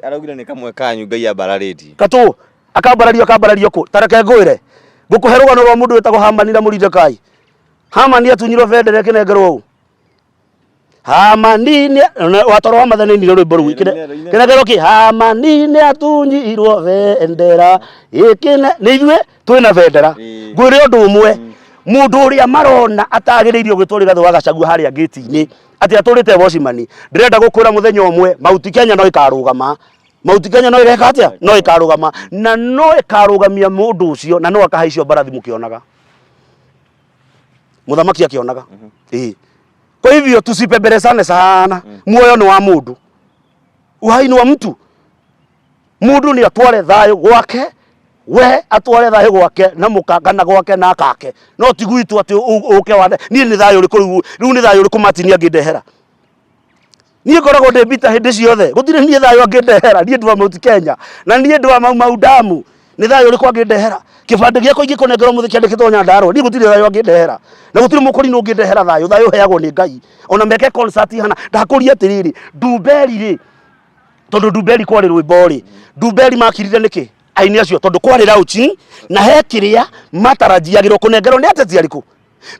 [SPEAKER 2] Araugire nĩ kamwe kanyu Ngai ambararĩtie.
[SPEAKER 1] Katũ akambarario, akambarario kũ? Ta reke ngwĩre, ngũkũhe rũgano rwa mũndũ wĩtagwo Hamani na Mũridekai. Hamani atunyirwo bendera ĩkĩnengerwo ũ? Hamani nĩ watoro wa mathani nĩ rwĩmbo rũu. Kĩnengerwo kĩ? Hamani nĩ atunyirwo bendera ĩkĩne nĩ ithuĩ twĩna bendera. Ngwĩre ũndũ ũmwe, mũndũ ũrĩa marona atagĩrĩirio gwĩtwo Rigathĩ wa Gachagua harĩa ngĩti-inĩ atĩ atũrĩte Washimani, ndĩrenda gũkwĩra mũthenya ũmwe Mount Kenya no ĩkarũgama. Mount Kenya no ĩgeka atĩa? No ĩkarũgama, na no ĩkarũgamia mũndũ ũcio, na no akahaicio mbarathi mũkĩonaga, mũthamaki akĩonaga. Ĩĩ, kwa hivyo tusipembelezane sana. Muoyo nĩ wa mũndũ, uhai ni wa mtu. Mũndũ nĩ atware thayũ gwake, we atware thayũ gwake na mũka kana gwake na akake, no ti gwitũ atĩ ũke wane niĩ nĩ thayũ ũrĩkũ rĩu? Rĩu nĩ thayũ ũrĩkũ Martin angĩndehera? Niĩ ngoragwo ndĩ mbita hĩndĩ ciothe, gũtirĩ niĩ thayũ angĩndehera. Niĩ ndĩ wa Mount Kenya na niĩ ndĩ wa Mau Mau Damu. Nĩ thayũ ũrĩkũ angĩndehera? Kĩbandĩ gĩakwa ingĩkũnengera ũmũthĩ kĩandĩkĩtwo Nyandarũa. Niĩ gũtirĩ thayũ angĩndehera, na gũtirĩ mũkũrinũ ũngĩndehera thayũ. Thayũ ũheagwo nĩ Ngai, ona meke concert ihana. Ndakũria atĩrĩrĩ, Ndumberi rĩ, tondũ Ndumberi kwarĩ rwĩmbo rĩ, Ndumberi makirire nĩkĩ aini acio? Tondũ kwarĩ launching na he kĩrĩa matarajiagĩrwo kũnengerwo nĩ ateti arĩkũ.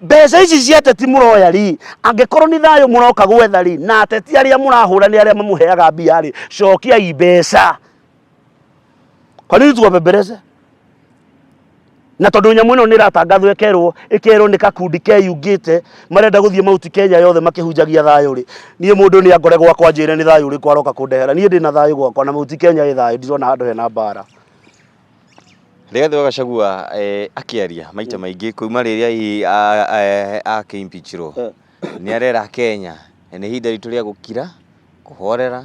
[SPEAKER 1] Mbeca ici cia ateti mũroya rĩ, angĩkorwo nĩ thayũ mũroka gwetha rĩ, na ateti arĩa mũrahũra nĩ arĩa mamũheaga mbia rĩ, cokiai mbeca. Kwa nini tuwabembeleze? Na tondũ nyamũ ĩno nĩ ĩratangathwo, ĩkerwo nĩ kakundi keyungĩte marenda gũthiĩ Mount Kenya yothe makĩhunjagia thayũ rĩ, niĩ mũndũ nĩ angore gwakwa njĩre nĩ thayũ ũrĩkũ aroka kũndehera. Niĩ ndĩna thayũ gwakwa na Mount Kenya ĩ thayũ, ndirona handũ hena mbara.
[SPEAKER 2] Rigathĩ wa Gachagua akĩaria maita maingĩ kuma rĩrĩa hihi akĩ-impeachirwo, nĩ arera Kenya nĩ ihinda ritũ rĩa gũkira, kũhorera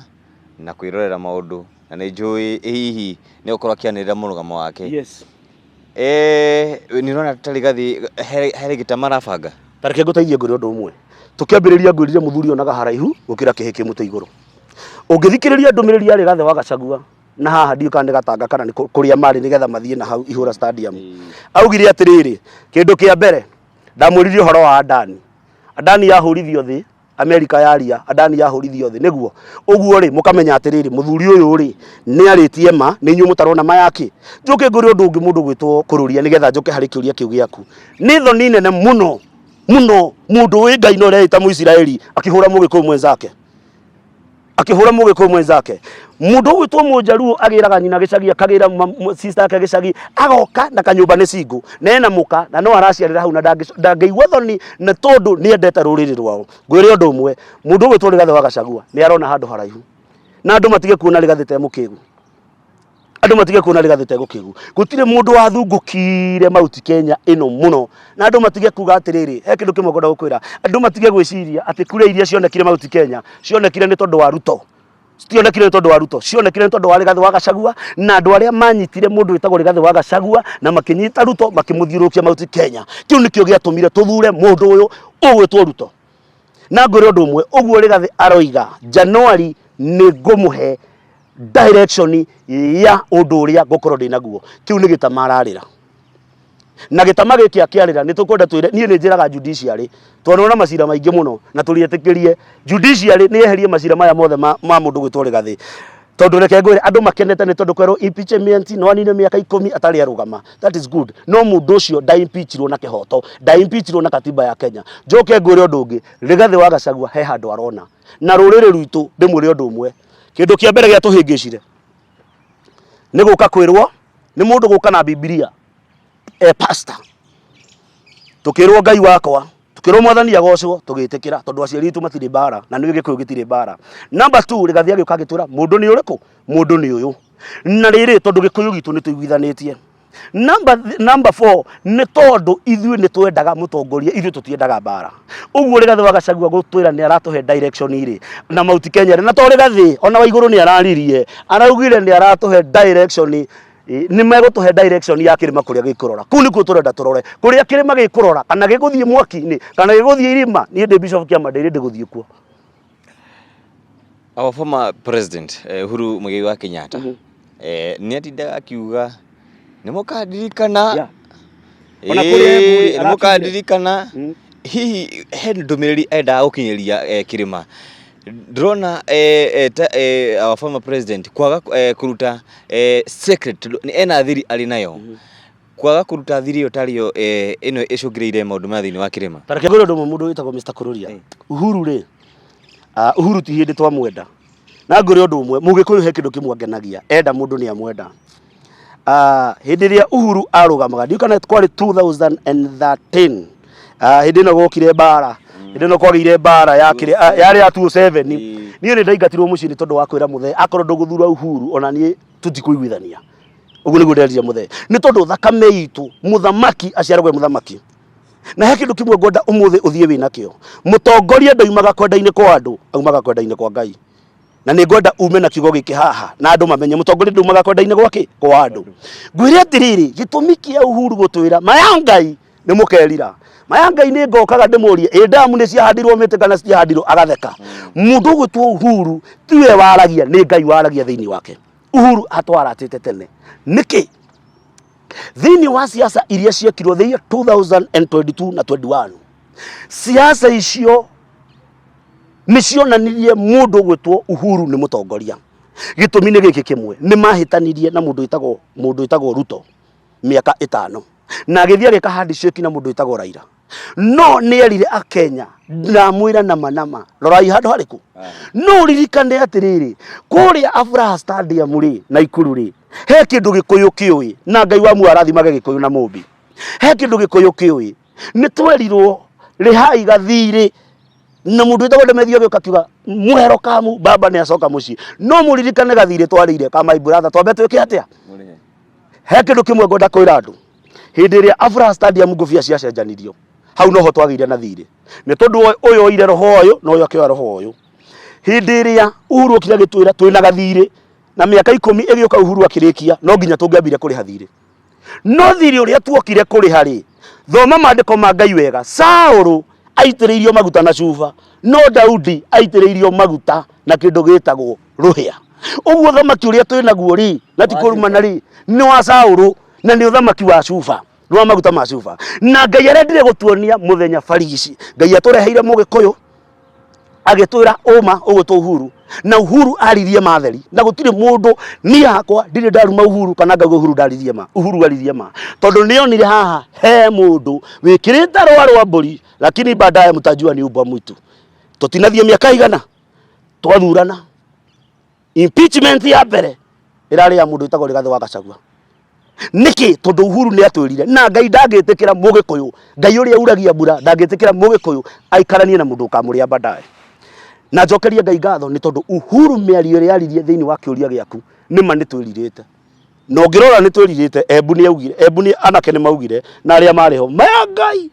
[SPEAKER 2] na kwĩrorera maũndũ, na nĩ njũĩ hihi nĩ egũkorwo akĩanĩrĩra mũrũgamo wake. Nĩ ũrona ta Rigathĩ he gĩtama arabanga?
[SPEAKER 1] Ta reke ngũteithie ngwĩre ũndũ ũmwe. Tũkĩambĩrĩria ngwĩrire mũthuri onaga haraihu gũkĩra kĩhĩ kĩ mũtĩ igũrũ. Ũngĩthikĩrĩria ndũmĩrĩri ya Rigathĩ wa Gachagua na haha, ndiũĩ kana nĩ Gatanga kana nĩ kũrĩa marĩ nĩgetha mathiĩ na hau Ihũra Stadium, augire atĩrĩrĩ, kĩndũ kĩa mbere ndamwĩrire ũhoro wa Adani. Adani yahũrithio thĩ. Amerika yaria Adani yahũrithio thĩ nĩguo ũguo rĩ mũkamenya atĩrĩrĩ mũthuri ũyũ rĩ nĩ arĩtie ma nĩ inyuĩ mũtarona ma yake. Njoke ngũre ũndũ ũngĩ mũndũ gwĩtwo kũrũria nĩgetha njoke harĩ kĩũria kĩu gĩaku. Nĩ thoni nene mũno mũno mũndũ wĩ Ngai na ũreĩta Mũisiraeli akĩhũra mũgĩkũyũ mwenzake, akĩhũra mũgĩkũyũ mwenzake. Mũndũ ũgwĩtwo Mũjaruo agĩraga nyina gĩcagi, akagĩra sister yake gĩcagi, agoka na kanyũmba nĩ single na ena mũka na no araciarĩra hau na ndangĩigua thoni na tondũ nĩ endete rũrĩrĩ rwao. Ngwĩre ũndũ ũmwe, mũndũ ũgwĩtwo Rigathĩ wa Gachagua nĩ arona handũ haraihu na andũ matige kuona Rigathĩ te mũkĩgu. Andũ matige kuona Rigathĩ te gũkĩgu. Gũtirĩ mũndũ wathungũkire Mount Kenya ĩno mũno na andũ matige kuga atĩrĩrĩ, he kĩndũ kĩmwe ngwenda gũkwĩra, andũ matige gwĩciria atĩ kura iria cionekire Mount Kenya cionekire nĩ tondũ wa Ruto. Citionekire nĩ tondũ wa Ruto, cionekire nĩ tondũ wa Rigathĩ wa Gachagua na andũ arĩa manyitire mũndũ wĩtagwo Rigathĩ wa Gachagua na makĩnyita Ruto makĩmũthiũrũrũkia Mount Kenya. Kĩu nĩkĩo gĩatũmire tũthure mũndũ ũyũ ũgwĩtwo Ruto. Na ngwĩre ũndũ ũmwe, ũguo Rigathĩ aroiga January nĩ ngũmũhe direction ya ũndũ ũrĩa ngũkorwo ndĩ naguo. Kĩu nĩ gĩtama ararĩra. Na gĩtama gĩkĩ akĩarĩra nĩ tũkwenda twĩre, niĩ nĩ njĩraga judiciary, twanona macira maingĩ mũno na tũrĩetĩkĩrie judiciary nĩ yeherie macira maya mothe ma mũndũ gwĩtwo Rigathĩ. Tondũ reke ngwĩre andũ makenete nĩ tondũ kwerwo impeachment no anine mĩaka 10 atarĩ arũgama. That is good. No mũndũ ũcio nda impeachirwo na kĩhoto, nda impeachirwo na katiba ya Kenya. Njoke ngwĩre ũndũ ũngĩ, Rigathĩ wa Gachagua he handũ arona. Na rũrĩrĩ rwitũ ndĩmwĩre ũndũ ũmwe, kĩndũ kĩa mbere gĩatũhĩngĩcire nĩ gũka kwĩrwo nĩ mũndũ gũka na Bibilia e pastor, tukirwo Ngai wakwa, tukirwo Mwathani agocwo, tugĩtĩkĩra tondũ aciari aitũ matirĩ mbara na nĩ Gĩkũyũ gĩtirĩ mbara. Number 2, Rigathĩ agĩũka agĩtwĩra mũndũ nĩ ũrĩkũ, mũndũ nĩ ũyũ. Na rĩrĩ tondũ Gĩkũyũ gitũ nĩ tũiguithanĩtie. Number 4, nĩ tondũ ithuĩ nĩ twendaga mũtongoria, ithuĩ tũtiendaga mbara. Ũguo Rigathĩ wa Gachagua gũtwĩra nĩ aratũhe direction rĩ na Mount Kenya rĩ, na to Rigathĩ ona wa igũrũ nĩ araririe, araugire nĩ aratũhe direction, nĩ megũtũhe direction ya kĩrĩma kũrĩa gĩkũrora. Kũu nĩkuo tũrenda tũrore, kũrĩa kĩrĩma gĩkũrora, kana gĩgũthiĩ mwaki-inĩ kana gĩgũthiĩ irima. Niĩ ndĩ Bishop Kĩama ndĩrĩ ndĩgũthiĩ kuo.
[SPEAKER 2] Our former president Uhuru Muigai wa Kenyatta nĩ atindaga akiuga nĩ mũkandirikana.
[SPEAKER 1] Ona kũrĩa Embu rĩ,
[SPEAKER 2] nĩ mũkandirikana. Hihi he ndũmĩrĩri endaga gũkinyĩria kĩrĩma? Ndĩrona our former president kwaga kũruta secret, tondũ ena thiri arĩ nayo, kwaga kũruta thiri ĩyo tarĩo ĩno ĩcũngĩrĩire maũndũ maya thĩinĩ wa kĩrĩma.
[SPEAKER 1] Tareke ngwĩre ũndũ ũmwe, mũndũ wĩtagwo Mr. Kururia. Uhuru rĩ, Uhuru ti hĩndĩ twamwenda. Na ngwĩre ũndũ ũmwe, Mũgĩkũyũ he kĩndũ kĩmwe angenagia, enda mũndũ nĩ amwenda. Hĩndĩ ĩrĩa Uhuru arũgamaga, ndiũĩ kana kwarĩ 2013, hĩndĩ ĩno gwokire mbara, hĩndĩ ĩno kwagĩire mbara ya kĩrĩa, yarĩ ya 2007. Niĩ nĩ ndaingatirwo mũciĩ nĩ tondũ wa kwĩra mũthee akorwo ndũgũthura Uhuru ona niĩ tũtikũiguithania. Ũguo nĩguo nderire mũthee, nĩ tondũ thakame itũ mũthamaki aciaragwo e mũthamaki. Na he kĩndũ kĩmwe ngwenda ũmũthĩ ũthiĩ wĩ nakĩo, mũtongoria ndaumaga kwenda-inĩ kwa andũ, aumaga kwenda-inĩ kwa Ngai. Na nĩ ngwenda ume na kiugo gĩkĩ haha na andũ mamenye mũtongoria ndaumaga kwenda-inĩ gwake kwa andũ. Ngwĩre atĩrĩrĩ, gĩtũmi kĩa Uhuru gũtwĩra maya Ngai nĩ mũkerira, maya Ngai nĩ ngokaga ndĩmũrie ĩ ndamu nĩ ciahandirwo mĩtĩ kana citiahandirwo, agatheka. Mũndũ ũgwĩtwo Uhuru tiwe waragia, nĩ Ngai waragia thĩinĩ wake. Uhuru atwaratĩte tene. Nĩkĩ? Thĩinĩ wa siasa iria ciekirwo the year 2022 na 21, siasa icio nĩ cionanirie mũndũ ũgwĩtwo Uhuru nĩ mũtongoria. Gĩtũmi nĩ gĩkĩ kĩmwe, nĩ mahĩtanirie na mũndũ wĩtagwo Ruto mĩaka 5, na agĩthiĩ agĩka handshake na mũndũ wĩtagwo Raila. No nĩ erire Akenya, ndamwĩra nama nama, rorai handũ harĩkũ. No ũririkane atĩrĩrĩ, kũrĩa Afraha Stadium rĩ, Naikuru rĩ, he kĩndũ Gĩkũyũ kĩũĩ, na Ngai wa muoyo arathimage Gĩkũyũ na Mũmbi. He kĩndũ Gĩkũyũ kĩũĩ, nĩ twerirwo rĩhai gathirĩ, na mũndũ wĩtagwo Ndemethio agĩũka akiuga mũhero kamu baba nĩ acoka mũciĩ. No mũririkane gathirĩ twarĩire ka my brother, twambe twĩke atĩa? He kĩndũ kĩmwe ngwenda kwĩra andũ, hĩndĩ ĩrĩa Afraha Stadium ngũbia ciacenjanirio, hau noho twagĩire na thirĩ, nĩ tondũ ũyũ oire roho ũyũ na ũyũ akĩoya roho ũyũ. Hĩndĩ ĩrĩa Uhuru okire agĩtwĩra twĩna gathirĩ, na mĩaka 10 ĩgĩũka Uhuru akĩrĩkia, no nginya tũngĩambire kũrĩha thirĩ. No thirĩ ũrĩa tuokire kũrĩha rĩ, thoma maandĩko ma Ngai wega, Saũlũ aitĩrĩirio maguta na cuba, no Daudi aitĩrĩirio maguta na kĩndũ gĩtagwo rũhĩa. Ũguo ũthamaki ũrĩa twĩ naguo rĩ, na ti kũrumana rĩ, nĩ wa Saũlũ na nĩ ũthamaki wa cuba, nĩ wa maguta ma cuba. Na Ngai arendire gũtuonia mũthenya barigici. Ngai atũreheire Mũgĩkũyũ, Agĩtwĩra ũma ũgwĩtwo Uhuru, na Uhuru aririe ma theri, na gũtirĩ mũndũ, niĩ hakwa ndirĩ ndaruma Uhuru kana ngauga Uhuru ndaririe ma. Uhuru aririe ma tondũ nĩonire haha he mũndũ wĩkĩrĩte rũa rwa mbũri, lakini baadaye mtajua ni umbwa mwitu. Tũtinathiĩ mĩaka igana twathurana, impeachment ya mbere ĩrarĩ ya mũndũ wĩtagwo Rigathĩ wa Gachagua. Nĩkĩ? Tondũ Uhuru nĩ atwĩrire, na Ngai ndangĩtĩkĩra mũgĩkũyũ, Ngai ũrĩa uragia mbura ndangĩtĩkĩra mũgĩkũyũ aikaranie na mũndũ ũkamũrĩa baadaye. Na njokerie Ngai ngatho nĩ tondũ Uhuru mĩario ĩrĩa aririe thĩinĩ wa kĩũria gĩaku nĩ ma nĩ twĩrirĩte. Na ũngĩrora nĩ twĩrirĩte, Embu nĩ augire, Embu nĩ anake nĩ maugire na arĩa marĩ ho, maya Ngai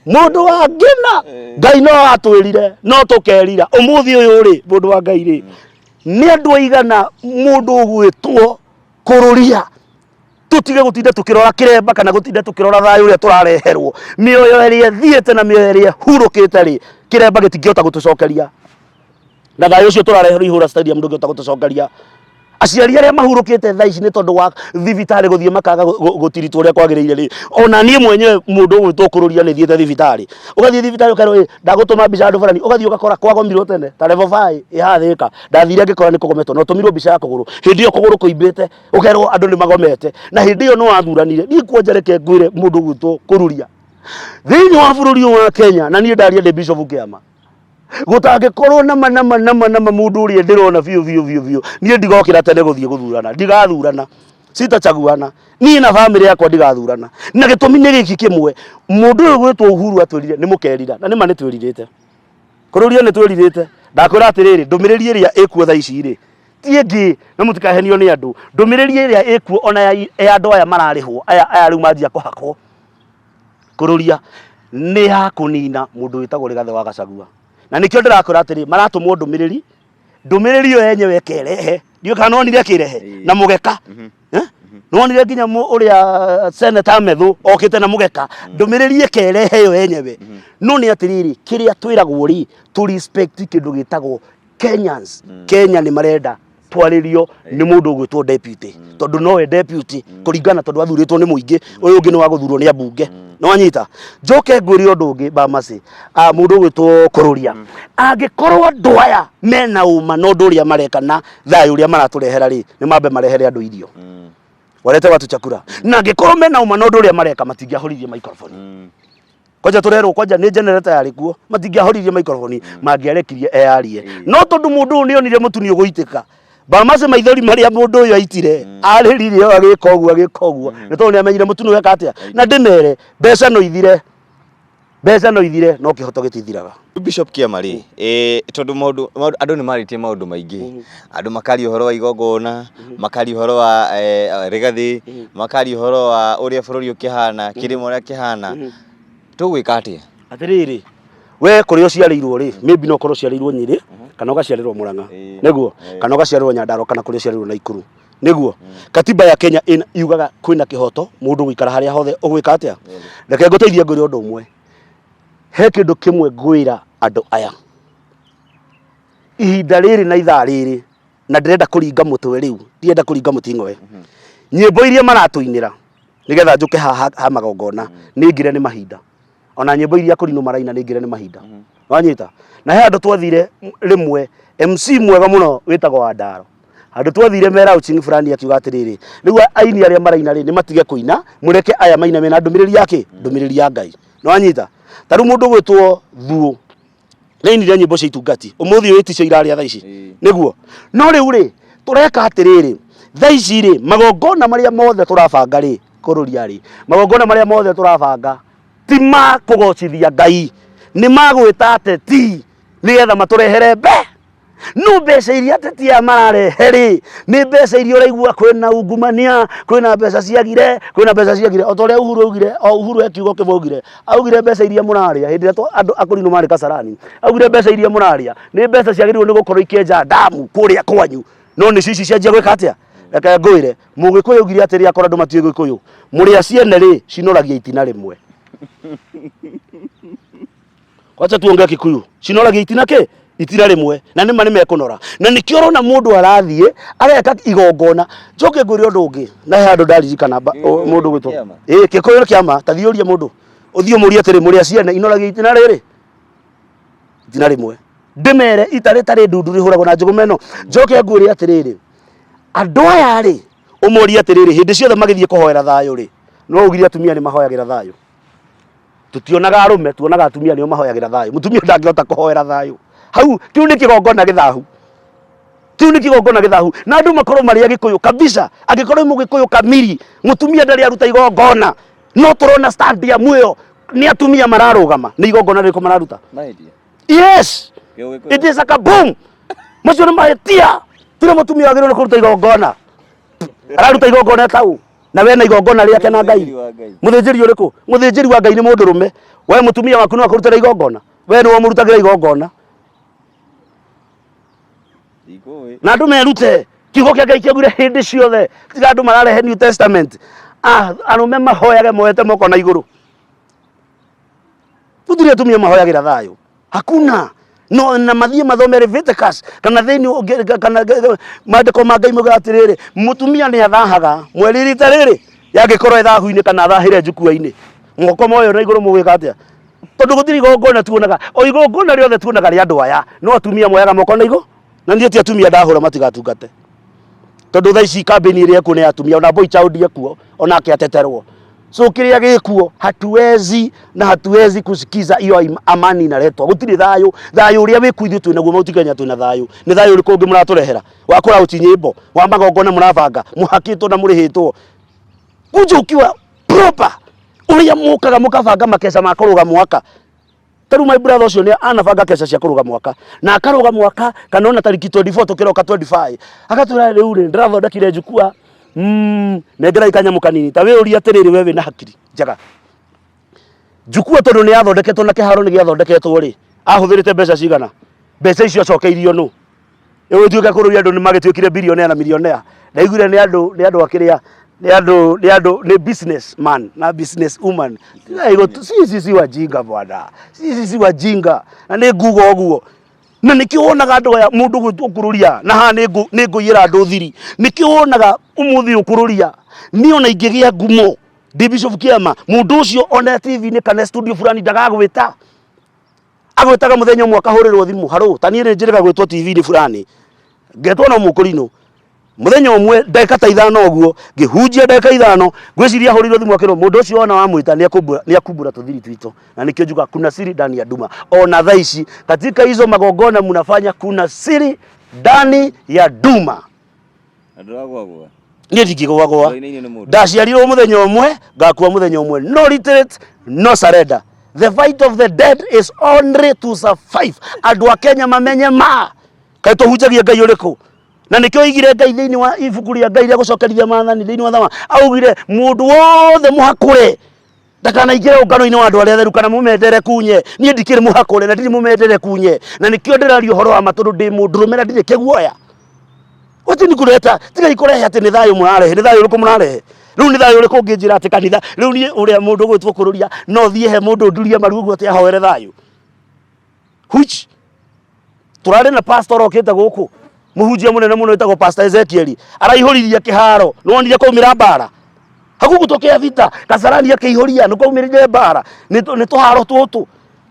[SPEAKER 1] mũndũ wa ngĩna Ngai no atwĩrire no tũkerira. Ũmũthĩ ũyũ rĩ, mũndũ wa Ngai rĩ, nĩ andũ aigana mũndũ ũgwĩtwo kũrũria tutige gutinda tukirora kiremba kana gutinda tukirora thayo uria turareherwo, mioyo ĩrĩa ĩthiĩte na mioyo ĩrĩa ĩhurũkĩte rĩ, kiremba gĩtingĩhota gũtũcokeria, na thayũ ũcio tũrareherwo ihũra stadium ndũngĩhota gũtũcokeria. Aciari arĩa mahurũkĩte thaa ici nĩ tondũ wa thibitarĩ gũthiĩ makaga gũtiritwo ũrĩa kwagĩrĩire rĩ, ona niĩ mwenyewe mũndũ ũgwĩtwo kũrũria nĩ thiĩte thibitarĩ. Ũgathiĩ thibitarĩ ũkerwo ĩ ndagũtũma mbica handũ fulani, ũgathiĩ ũgakora kwagomirwo tene ta level 5 ĩ haha Thĩka, ndathire ngĩkora nĩ kũgometwo na ũtũmirwo mbica ya kũgũrũ, hĩndĩ ĩyo kũgũrũ kũimbĩte, ũkerwo andũ nĩ magomete, na hĩndĩ ĩyo nĩ wathuranire. Niĩ kwanja reke ngwĩre mũndũ ũgwĩtwo kũruria thĩinĩ wa bũrũri ũyũ wa Kenya, na niĩ ndaria ndĩ Bishop Kĩama, gũtangĩkorwo nama nama nama nama mũndũ ũrĩa ndĩrona biũ biũ biũ biũ, niĩ ndigokĩra tene gũthiĩ gũthurana, ndigathurana, sitachaguana, niĩ na bamĩrĩ yakwa ndigathurana. Na gĩtũmi nĩ gĩkĩ kĩmwe, mũndũ ũyũ gwĩtwo Uhuru atwĩrire nĩ mũkerira, na nĩma nĩ twĩrirĩte kũrũria, nĩ twĩrirĩte. Ndakwĩra atĩrĩrĩ, ndũmĩrĩri ĩrĩa ĩkuo thaa ici rĩ ti ĩngĩ, na mũtikahenio nĩ andũ. Ndũmĩrĩri ĩrĩa ĩkuo ona ya andũ aya mararĩhwo, aya rĩu manjia kũhakwo kũrũria, nĩ ya kũnina mũndũ wĩtagwo Rigathĩ wa Gachagua. Na nĩkĩo ndĩrakwĩra atĩrĩ, maratũmwo ndũmĩrĩri, ndũmĩrĩri ĩyo yenyewe ĩkerehe, ndiũĩ kana nĩwonire ĩkĩrehe na mũgeka. Eh? Nĩwonire nginya ũrĩa Senator Methu okĩte na mũgeka, ndũmĩrĩri ĩkerehe yo yenyewe. No nĩ atĩrĩrĩ, kĩrĩa twĩragwo rĩ, tũ respect kĩndũ gĩtagwo Kenyans. Kenya nĩ marenda twarĩrio nĩ mũndũ ũgwĩtwo deputy, tondũ nowe deputy kũringana, tondũ athurĩtwo nĩ mũingĩ, ũyũ ũngĩ nĩ wa gũthurwo nĩ ambunge. Nĩ wanyita? Njoke ngwĩre ũndũ ũngĩ, Bamasi, mũndũ ũgwĩtwo kũrũria, angĩkorwo andũ aya mena ũma na ũndũ ũrĩa mareka na thayũ ũrĩa maratũrehera rĩ, nĩ mambe marehere andũ irio, walete watu chakula. Na angĩkorwo mena ũma na ũndũ ũrĩa mareka, matingĩahoririe microphone. Kwanja tũrerwo kwanja nĩ generator yarĩ kuo, matingĩahoririe microphone, mangĩarekirie eyarie. No tondũ mũndũ ũyũ nĩonire mũtu nĩ ũgũitĩka, Bamasi, maithori marĩa mũndũ ũyũ aitire arĩrire o agĩka ũguo agĩka ũguo, nĩ tondũ nĩ amenyire mũtu nĩ weka atĩa. Na ndĩmere, mbeca no ithire, mbeca no ithire, no kĩhoto gĩtithiraga.
[SPEAKER 2] Bishop Kĩama rĩ, tondũ maũndũ andũ nĩ marĩtie maũndũ maingĩ, andũ makaria ũhoro wa igongona, makaria ũhoro wa Rigathĩ, makaria ũhoro wa ũrĩa bũrũri ũkĩhana, kĩrĩma ũrĩa kĩhana, tũgwĩka atĩa?
[SPEAKER 1] Atĩrĩrĩ, we kũrĩa ũciarĩirwo rĩ, maybe no ũkorwo ũciarĩirwo Nyĩrĩ kana ũgaciarĩrwo Mũrang'a, nĩguo, kana ũgaciarĩrwo Nyandarua kana kũrĩa ũciarĩirwo Naikuru, nĩguo. Katiba ya Kenya yugaga kwĩna kĩhoto mũndũ gũikara harĩa hothe ũgwĩka atĩa. Reke ngũteithie ngwĩre ũndũ ũmwe, he kĩndũ kĩmwe ngwĩra andũ aya ihinda rĩrĩ na ithaa rĩrĩ, na ndĩrenda kũringa mũtwe rĩu, ndirenda kũringa mũting'oe. Nyĩmbo iria maratũinĩra nĩgetha njũke haha ha magongona nĩ ngire nĩ mahinda, ona nyĩmbo iria kũrinũ maraina nĩ ngire nĩ mahinda. Wanyita? Na he handũ twathire rĩmwe, MC mwega mũno wĩtagwo Wandaro, handũ twathire mera outing fulani, akiuga atĩrĩrĩ, rĩu aini arĩa maraina rĩ, nĩ matige kũina, mũreke aya maina mena ndũmĩrĩri yake, ndũmĩrĩri ya Ngai. Nĩwanyita? Ta rĩu mũndũ ũgwĩtwo Thuo nĩainire nyĩmbo cia itungati, ũmũthĩ ũyũ ticio irarĩa thaa ici, nĩguo. No rĩu rĩ, tũreka atĩrĩrĩ, thaa ici rĩ, magongona marĩa mothe tũrabanga rĩ, kũrũria rĩ, magongona marĩa mothe tũrabanga ti ma kũgocithia Ngai, nĩ ma gwĩta ateti nĩgetha matũrehere mbe no mbeca iria ateti aya mararehe rĩ, nĩ mbeca iria ũraigua kwĩna ungumania, kwĩna mbeca ciagire, kwĩna mbeca ciagire, o ta ũrĩa Uhuru augire. O Uhuru he kiugo kĩmwe augire, augire mbeca iria mũrarĩa hĩndĩ ĩrĩa andũ akũrinũ marĩ Kasarani, augire mbeca iria mũrarĩa nĩ mbeca ciagĩrĩirwo nĩ gũkorwo ikĩenja ndamu kũrĩa kwanyu, no nĩcio ici cianjia gwĩka atĩa. Reke ngwĩre, mũgĩkũyũ augire atĩrĩ, akorwo andũ matiũĩ gĩkũyũ, mũrĩa ciene rĩ cinoragia itina rĩmwe. Wacha tuongee Kikuyu, cinoragia itina kĩ itina rĩmwe, na nĩma nĩ mekũnora. Na nĩkĩo ũrona mũndũ arathiĩ areka igongona. Njoke ngwĩre ũndũ ũngĩ, na he handũ ndaririkana mũndũ gwĩtwo
[SPEAKER 2] Kĩama.
[SPEAKER 1] Ĩ Gĩkũyũ nĩ kĩama. Ta thiĩ ũrie mũndũ, ũthiĩ ũmũrie atĩrĩ, mũrĩa ciene inoragia itina rĩrĩ, itina rĩmwe. Ndĩmere ita rĩtarĩ ndundu rĩhũragwo na njũgũma ĩno. Njoke ngwĩre atĩrĩrĩ, andũ aya rĩ, ũmorie atĩrĩrĩ, hĩndĩ ciothe magĩthiĩ kũhoera thayũ rĩ, no ugire atumia nĩ mahoyagĩra thayũ. Tutionaga arũme, tuonaga atumia nĩo mahoyagĩra thayũ. Mũtumia ndangĩhota kũhoera thayũ. Hau kĩu nĩ kĩgongona gĩthahu. Kĩu nĩ kĩgongona gĩthahu. Na andũ makorwo marĩ Agĩkũyũ kabisa. Angĩkorwo nĩ mũgĩkũyũ kamiri, mũtumia ndarĩ aruta igongona. No tũrona stadium ĩyo nĩ atumia mararũgama. Nĩ igongona rĩrĩkũ mararuta?
[SPEAKER 2] Mahĩtia.
[SPEAKER 1] Yes.
[SPEAKER 2] Gĩũgĩkũyũ.
[SPEAKER 1] It is a kaboom. Macio nĩ mahĩtia. Tirĩ mũtumia wagĩrĩirwo nĩ kũruta igongona. Araruta igongona tau. Na we na igongona rĩake na Ngai.
[SPEAKER 2] Mũthĩnjĩri wa Ngai.
[SPEAKER 1] Mũthĩnjĩri ũrĩkũ? Mũthĩnjĩri wa Ngai nĩ mũndũrũme. We mũtumia waku no akũrutĩra igongona. We nĩwe ũmũrutagĩra igongona.
[SPEAKER 2] Ndikũĩ.
[SPEAKER 1] Na andũ merute kiugo kĩa Ngai kĩaugire hĩndĩ ciothe tiga andũ mararehe New Testament. Ah, arũme mahoyage moete moko na igũrũ. Gũtirĩ atumia mahoyagĩra thayũ. Hakuna. No na mathiĩ mathome Leviticus kana thĩinĩ ũngĩ- kana maandĩko ma Ngai maugaga atĩrĩrĩ, mũtumia nĩ athahaga mweri rita rĩrĩ yangĩkorwo ĩthahu-inĩ kana athahĩre njukua-inĩ. Moko moyo na igũrũ mũgwĩka atĩa? Tondũ gũtirĩ igongona tuonaga, o igongona rĩothe tuonaga rĩa andũ aya, no atumia moyaga moko na igũrũ. Na niĩ ti atumia ndahũra matigatungate. Tondũ thaa ici kambĩini ĩrĩa ĩkuo nĩ ya atumia, ona boy child ekuo, onake ateterwo. So kĩrĩa gĩkuo hatuwezi na hatuwezi kusikiza hiyo amani inaletwa. Gũtirĩ thayũ, thayũ ũrĩa wĩkuo ithuĩ twĩnaguo Mount Kenya twĩna thayũ. Nĩ thayũ ũrĩkũ ũngĩ mũratũrehera? Wa kũrauti nyĩmbo, wa magongona mũrabanga, mũhakĩtwo na mũrĩhĩtwo. Kuja ukiwa proper, ũrĩa mũkaga mũkabanga makeca ma kũrũga mwaka. Ta rĩu my brother ũcio nĩ anabanga keca cia kũrũga mwaka na akarũga mwaka kana ona tariki 24 tũkĩroka 25 agatwĩra rĩu rĩ ndĩrathondekire njukua nengerai kanyamũ kanini. Ta wĩyũrie atĩrĩrĩ, we wĩna hakiri njega, njukua tondũ nĩ yathondeketwo na kĩharo nĩ gĩathondeketwo rĩ, ahũthĩrĩte mbeca cigana? Mbeca icio acokeirio nũ? Ĩgũtuĩka kũrũria andũ nĩ magĩtuĩkire bilionea na milionea. Ndaiguire nĩ andũ, nĩ andũ akĩrĩa, nĩ andũ, nĩ andũ, nĩ business man na business woman. Sisi si wajinga bwana, sisi si wajinga. Na nĩ nguga ũguo. Na nĩkĩo wonaga andũ aya mũndũ gwĩtwo kũrũria, na haha nĩ ngũiyĩra andũ thiri. Nĩkĩo wonaga ũmũthĩ ũkũrũria. Niĩ ona ingĩgĩa ngumo ndĩ Bishop Kĩama, mũndũ ũcio ona TV-inĩ kana studio fulani ndagagwĩta. Agwĩtaga mũthenya ũmwe akahũrĩrwo thimũ, harũ, ta niĩ nĩ njĩrĩga gwĩtwo TV-inĩ fulani. Ngetwo no mũkũrinũ. Mũthenya ũmwe ndagĩka ta ithano ũguo, ngĩhunjia ndagĩka ithano, ngwĩciria ahũrĩirwo thimũ akĩrwo mũndũ ũcio wona wamwĩta nĩ akumbũra tũthiri twitũ. Na nĩkĩo njugaga kuna siri ndani ya nduma. Ona thaa ici katika hizo magongona mnafanya kuna siri ndani ya nduma.
[SPEAKER 2] Na ndũragwagwa.
[SPEAKER 1] Niĩ ndingĩgwagwa.
[SPEAKER 2] Ndũrainainio nĩ mũndũ.
[SPEAKER 1] Ndaciarirwo mũthenya ũmwe, ngakua mũthenya ũmwe. No retreat, no surrender. The fight of the dead is only to survive. Andũ a Kenya mamenye ma. Kaĩ tũhunjagia Ngai ũrĩkũ? Na nĩkĩo oigire Ngai thĩinĩ wa ibuku rĩa Ngai rĩa gũcokerithia maathani thĩinĩ wa Thama, augire mũndũ wothe mũhakũre ndakanaingĩre ũngano-inĩ wa andũ arĩa atheru kana mũmendere kunye. Niĩ ndikĩrĩ mũhakũre na ndirĩ mũmendere kunye, na nĩkĩo ndĩraria ũhoro wa ma tondũ ndĩ mũndũrũme na ndirĩ kĩguoya. Gũtirĩ kũreta, tigai kũrehe atĩ nĩ thayũ mũrarehe. Nĩ thayũ ũrĩkũ mũrarehe? Rĩu nĩ thayũ ũrĩkũ ũngĩnjĩra atĩ kanitha rĩu niĩ ũrĩa mũndũ ũgwĩtwo kũrũria no thiĩ he mũndũ ndurie maru ũguo atĩ ahoere thayũ? Which tũrarĩ na pastor okĩte gũkũ, mũhunjia mũnene mũno wĩtagwo Pastor Ezekiel, araihũririe kĩharo. Nĩwonire kwaumĩra mbara hagũgũtokea vita, Kasarani akĩihũria, nĩkwaumĩrire mbara. Nĩ tũharo tũtũ.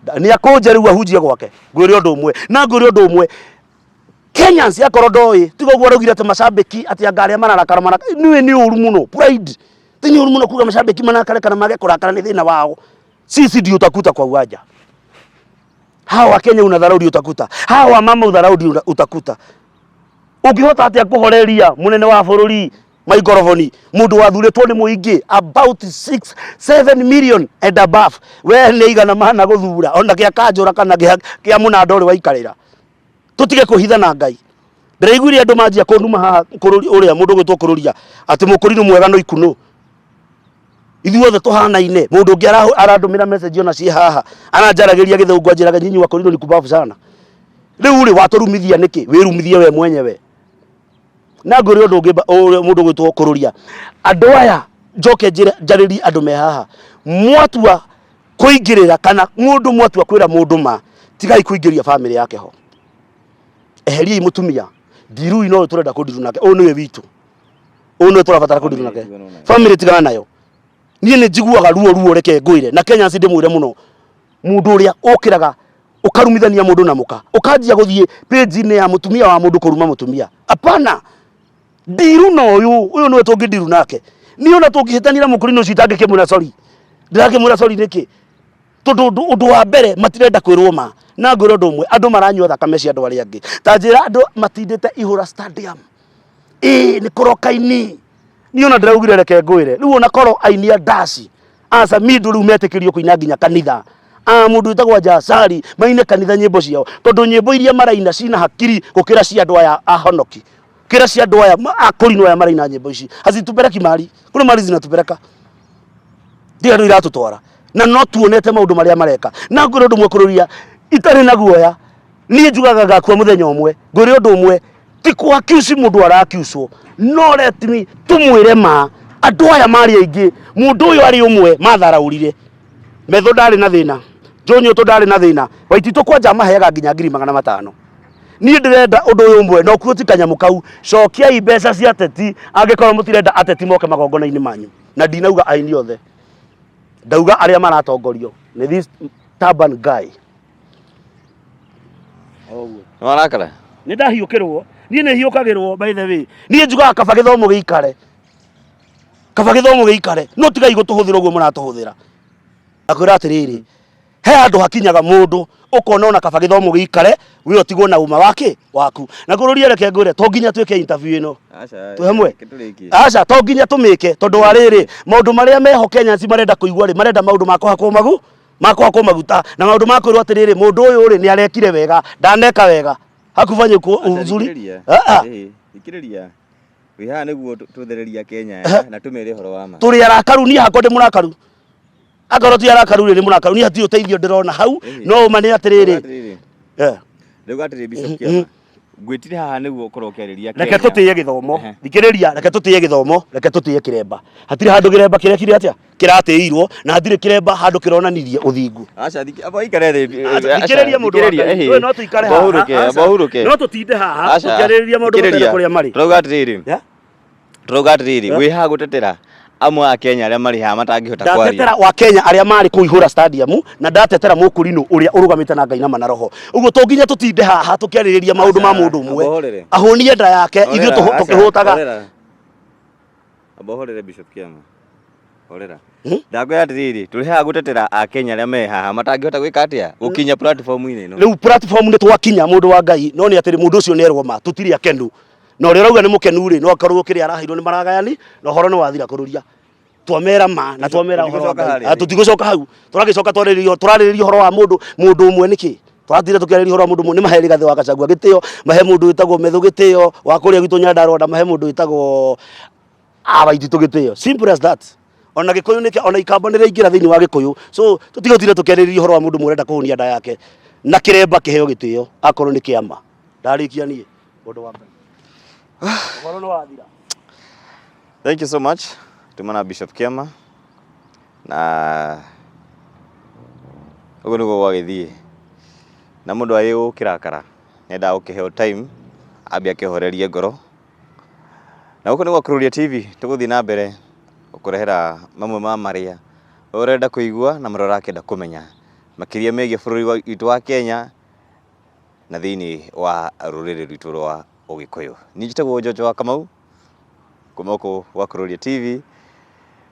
[SPEAKER 1] Nĩ akũnje rĩu ahunjie gwake. Ngwĩre ũndũ ũmwe na ngwĩre ũndũ ũmwe, Kenyans akorwo ndoĩ tiga ũguo araugire atĩ macambĩki atĩ anga arĩa mararakara marakara nĩwe nĩ ũru mũno. Pride ti nĩ ũru mũno kuga macambĩki marakare kana mage kũrakara nĩ thĩna wao. Sisi ndio utakuta kwa uwanja. Hawa wa Kenya unadharau ndio utakuta. Hawa wa mama udharau ndio utakuta. Ũngĩhota atĩa kũhoreria mũnene wa bũrũri maikoroboni, mũndũ wathurĩtwo nĩ mũingĩ about 6 7 million and above, we nĩ igana mana gũthura ona gĩa kanjũra kana kĩa mũnanda ũrĩ waikarĩra. Tũtige kũhitha na Ngai. Ndĩraiguire andũ manjia kũnuma haha kũrũri ũrĩa mũndũ ũgwĩtwo kũrũria atĩ mũkũrinũ mwega no ikunũ. Ithuothe tũhanaine. Mũndũ ũngĩ arandũmĩra message ona ciĩ haha, aranjaragĩria gĩthũngũ anjĩraga nyinyi wa kũrinũ ni kubabu sana. Rĩu rĩ watũrumithia nĩkĩ? Wĩrumithie we mwenyewe. Na ngwĩre ũndũ ũngĩ ũrĩa mũndũ ũgwĩtwo kũrũria. Andũ aya njoke njĩre njarĩrie andũ me haha. Mwatua kũingĩrĩra kana mũndũ mwatua kwĩra mũndũ ma, tigai kũingĩria famĩlĩ yake ho. Eheriai mũtumia. Ndirui no tũrenda kũndiru nake. Ũyũ nĩwe witũ. Ũyũ nĩwe tũrabatara kũndiru nake. Famĩlĩ tigana nayo. Niĩ nĩ njiguaga ruo ruo reke ngwĩre. Na Kenya ndĩmwĩre mũno. Mũndũ ũrĩa ũkĩraga Ũkarumithania mũndũ na mũka, ũkanjia gũthiĩ page-inĩ ya mũtumia wa mũndũ kũruma mũtumia. Apana, ndiru na ũyũ, ũyũ nĩwe tũngĩndiru nake. Niĩ ona tũngĩhĩtania na mũkũrinũ ũcio itangĩkĩmwĩra sorry. Ndĩrakĩmwĩra sorry nĩkĩ? Tondũ ũndũ ũndũ wa mbere matirenda kwĩrwo ma. Na ngwĩre ũndũ ũmwe, andũ maranyua thakame cia andũ arĩa angĩ. Ta njĩra andũ matindĩte ihũra stadium. Ĩĩ nĩ kũroka aini. Niĩ ona ndĩraugire reke ngwĩre. Rĩu ona korwo aini a ndaci a Samido rĩu metĩkĩrio kũina nginya kanitha. A mũndũ wĩtagwo Jasari maine kanitha nyĩmbo ciao. Tondũ nyĩmbo iria maraina cina hakiri gũkĩra cia andũ aya ahonoki. Kĩra cia andũ aya akũrinũ aya maraina nyĩmbo ici. Hazitupeleki mahali. Kũrĩ mali zinatupeleka. Ndirĩ andũ iratũtwara. Na no tuonete maũndũ marĩa mareka. Na ngwĩre ũndũ ũmwe kũrũria itarĩ na guoya. Niĩ njugaga ngakua mũthenya ũmwe. Ngwĩre ũndũ ũmwe, ti kũ accuse mũndũ ara accuse no let me tũmwĩre ma. Andũ aya marĩ aingĩ, mũndũ ũyũ arĩ ũmwe matharaũrire. Metho ndarĩ na thĩna, Njũnyũtũ ndarĩ na thĩna, Waititũ kwanja amaheaga nginya 500,000. Niĩ ndĩrenda ũndũ ũyũ ũmwe, na ũkuo ti kanyamũ kau, cokiai mbeca cia ateti angĩkorwo mũtirenda ateti moke magongona-inĩ manyu. Na ndinauga aini othe, ndauga arĩa maratongorio nĩ this turban guy.
[SPEAKER 2] Oguo. Nĩ warakara?
[SPEAKER 1] Nĩ ndahiũkĩrwo, niĩ nĩ hiũkagĩrwo by the way. Niĩ njugaga kaba gĩthomo gĩikare. Kaba gĩthomo gĩikare, no tigai gũtũhũthĩra ũguo mũratũhũthĩra. Akwĩra atĩrĩrĩ, he handũ hakinyaga mũndũ ũkona ona kaba gĩthomo gĩikare, we ũtigwo na ũma wake waku. Na ngũrũrie reke ngwĩre, to nginya twĩke interview ĩno. Twĩ hamwe? Aca, to nginya tũmĩke, tondũ wa rĩrĩ, maũndũ marĩa meho Kenyans marenda kũigua rĩ, marenda maũndũ ma kũhakwo magu, ma kũhakwo maguta, na maũndũ ma kwĩrwo atĩrĩrĩ, mũndũ ũyũ rĩ, nĩ arekire wega, ndaneka wega. Hakufanya uzuri.
[SPEAKER 2] Ah ah. Thikĩrĩria. Wĩ haha nĩguo tũthereria Kenya na tũmere ũhoro wa ma.
[SPEAKER 1] Tũrĩ arakaru, niĩ hakwa ndĩ mũrakaru. Akorwo ti arakaru rĩ, nĩ mũrakaru. Niĩ hatirĩ ũteithio ndĩrona hau, no ũma nĩ atĩrĩrĩ.
[SPEAKER 2] Rĩu atĩrĩ Bishop Kĩama, ngwĩtire haha nĩguo ũkorwo ũkĩarĩria
[SPEAKER 1] Kenya. Reke tũtĩye gĩthomo. Thikĩrĩria, reke tũtĩye gĩthomo, reke tũtĩye kĩremba. Hatirĩ handũ kĩremba kĩrekire atĩa? Kĩratĩirwo, na hatirĩ kĩremba handũ kĩronanirie ũthingu.
[SPEAKER 2] Aca, amba ũikare thĩ.
[SPEAKER 1] Thikĩrĩria mũndũ wa Ngai. Wewe no tũikare haha.
[SPEAKER 2] Amba ũhurũke.
[SPEAKER 1] No tũtinde haha tũkĩarĩrĩria maũndũ matarĩ kũrĩa marĩ.
[SPEAKER 2] Tũrauga atĩrĩrĩ. Tũrauga atĩrĩrĩ, wĩ haha gũtetera amwe a Kenya arĩa marĩ haha matangĩhota kwaria.
[SPEAKER 1] Ndatetera wa Kenya arĩa marĩ kũu Ihũra Stadium na ndatetera mũkũrinũ ũrĩa ũrũgamĩte na Ngai na ma na roho. Ũguo to nginya tũtinde haha tũkĩarĩrĩria maũndũ ma mũndũ ũmwe. Ahũnie nda yake ithuĩ tũkĩhũtaga.
[SPEAKER 2] Amba ũhorere Bishop Kĩama. Horera. Ndakwĩra atĩrĩrĩ, tũrĩ haha gũtetera Akenya arĩa me haha matangĩhota gwĩka atĩa? Gũkinya platform-inĩ ĩno.
[SPEAKER 1] Rĩu platform nĩ twakinya mũndũ wa Ngai, no nĩ atĩrĩ mũndũ ũcio nĩ erwo ma, tũtirĩ akenu. Na ũrĩa ũrauga nĩ mũkenu rĩ, no akorwo kĩrĩa araheirwo nĩ maragayani, na ũhoro nĩ wathira kũrũria. Twamera ma na twamera ũhoro wa Ngai. Ah, tũtigũcoka hau. Tũragĩcoka twarĩrĩria tũrarĩrĩria ũhoro wa mũndũ mũndũ ũmwe nĩkĩ? Tũratire tũkĩarĩrĩria ũhoro wa mũndũ ũmwe nĩ mahe Rigathĩ wa Gachagua gĩtĩo, mahe mũndũ wĩtagwo Methu gĩtĩo, wa kũrĩa gwitũ Nyandarua na mahe mũndũ wĩtagwo Waititu gĩtĩo. Simple as that. Ona Gĩkũyũ nĩkĩ ona Ikamba nĩ rĩaingĩra thĩinĩ wa Gĩkũyũ. So tũtigũtinda tũkĩarĩrĩria ũhoro wa mũndũ ũmwe ũrenda kũhũnia nda yake na kĩremba kĩheo gĩtĩo akorwo nĩ kĩama. Ndarĩkia niĩ. Ũndũ wa Ngai. Ũhoro nĩ wathira.
[SPEAKER 2] Thank you so much. Tuma na Bishop Kĩama na ũguo nĩguo gwagĩthiĩ na mũndũ arĩ gũkĩrakara nĩendaga gũkĩheo time ambe akĩhorerie ngoro na gũkũ nĩ gwa Kururia TV tũgũthiĩ na mbere gũkũrehera mamwe ma marĩa ũrenda kũigua na marĩa ũrakĩenda kũmenya makĩria megiĩ bũrũri witũ wa Kenya na thĩinĩ wa rũrĩrĩ rwitũ rwa Ũgĩkũyũ. Niĩ njĩtagwo Njonjo wa Kamau kuma gũkũ gwa Kururia TV.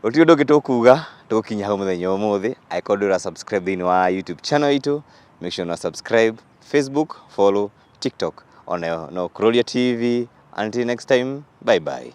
[SPEAKER 2] Gũtirĩ ũndũ ũngĩ tũkuga, tũgũkinya hau mũthenya wa ũmũthĩ. Angĩkorwo ndũrĩ ũra subscribe thĩinĩ wa YouTube channel itũ, make sure nĩ wa subscribe, Facebook follow, TikTok onayo no Kururia TV. Until next time, bye bye.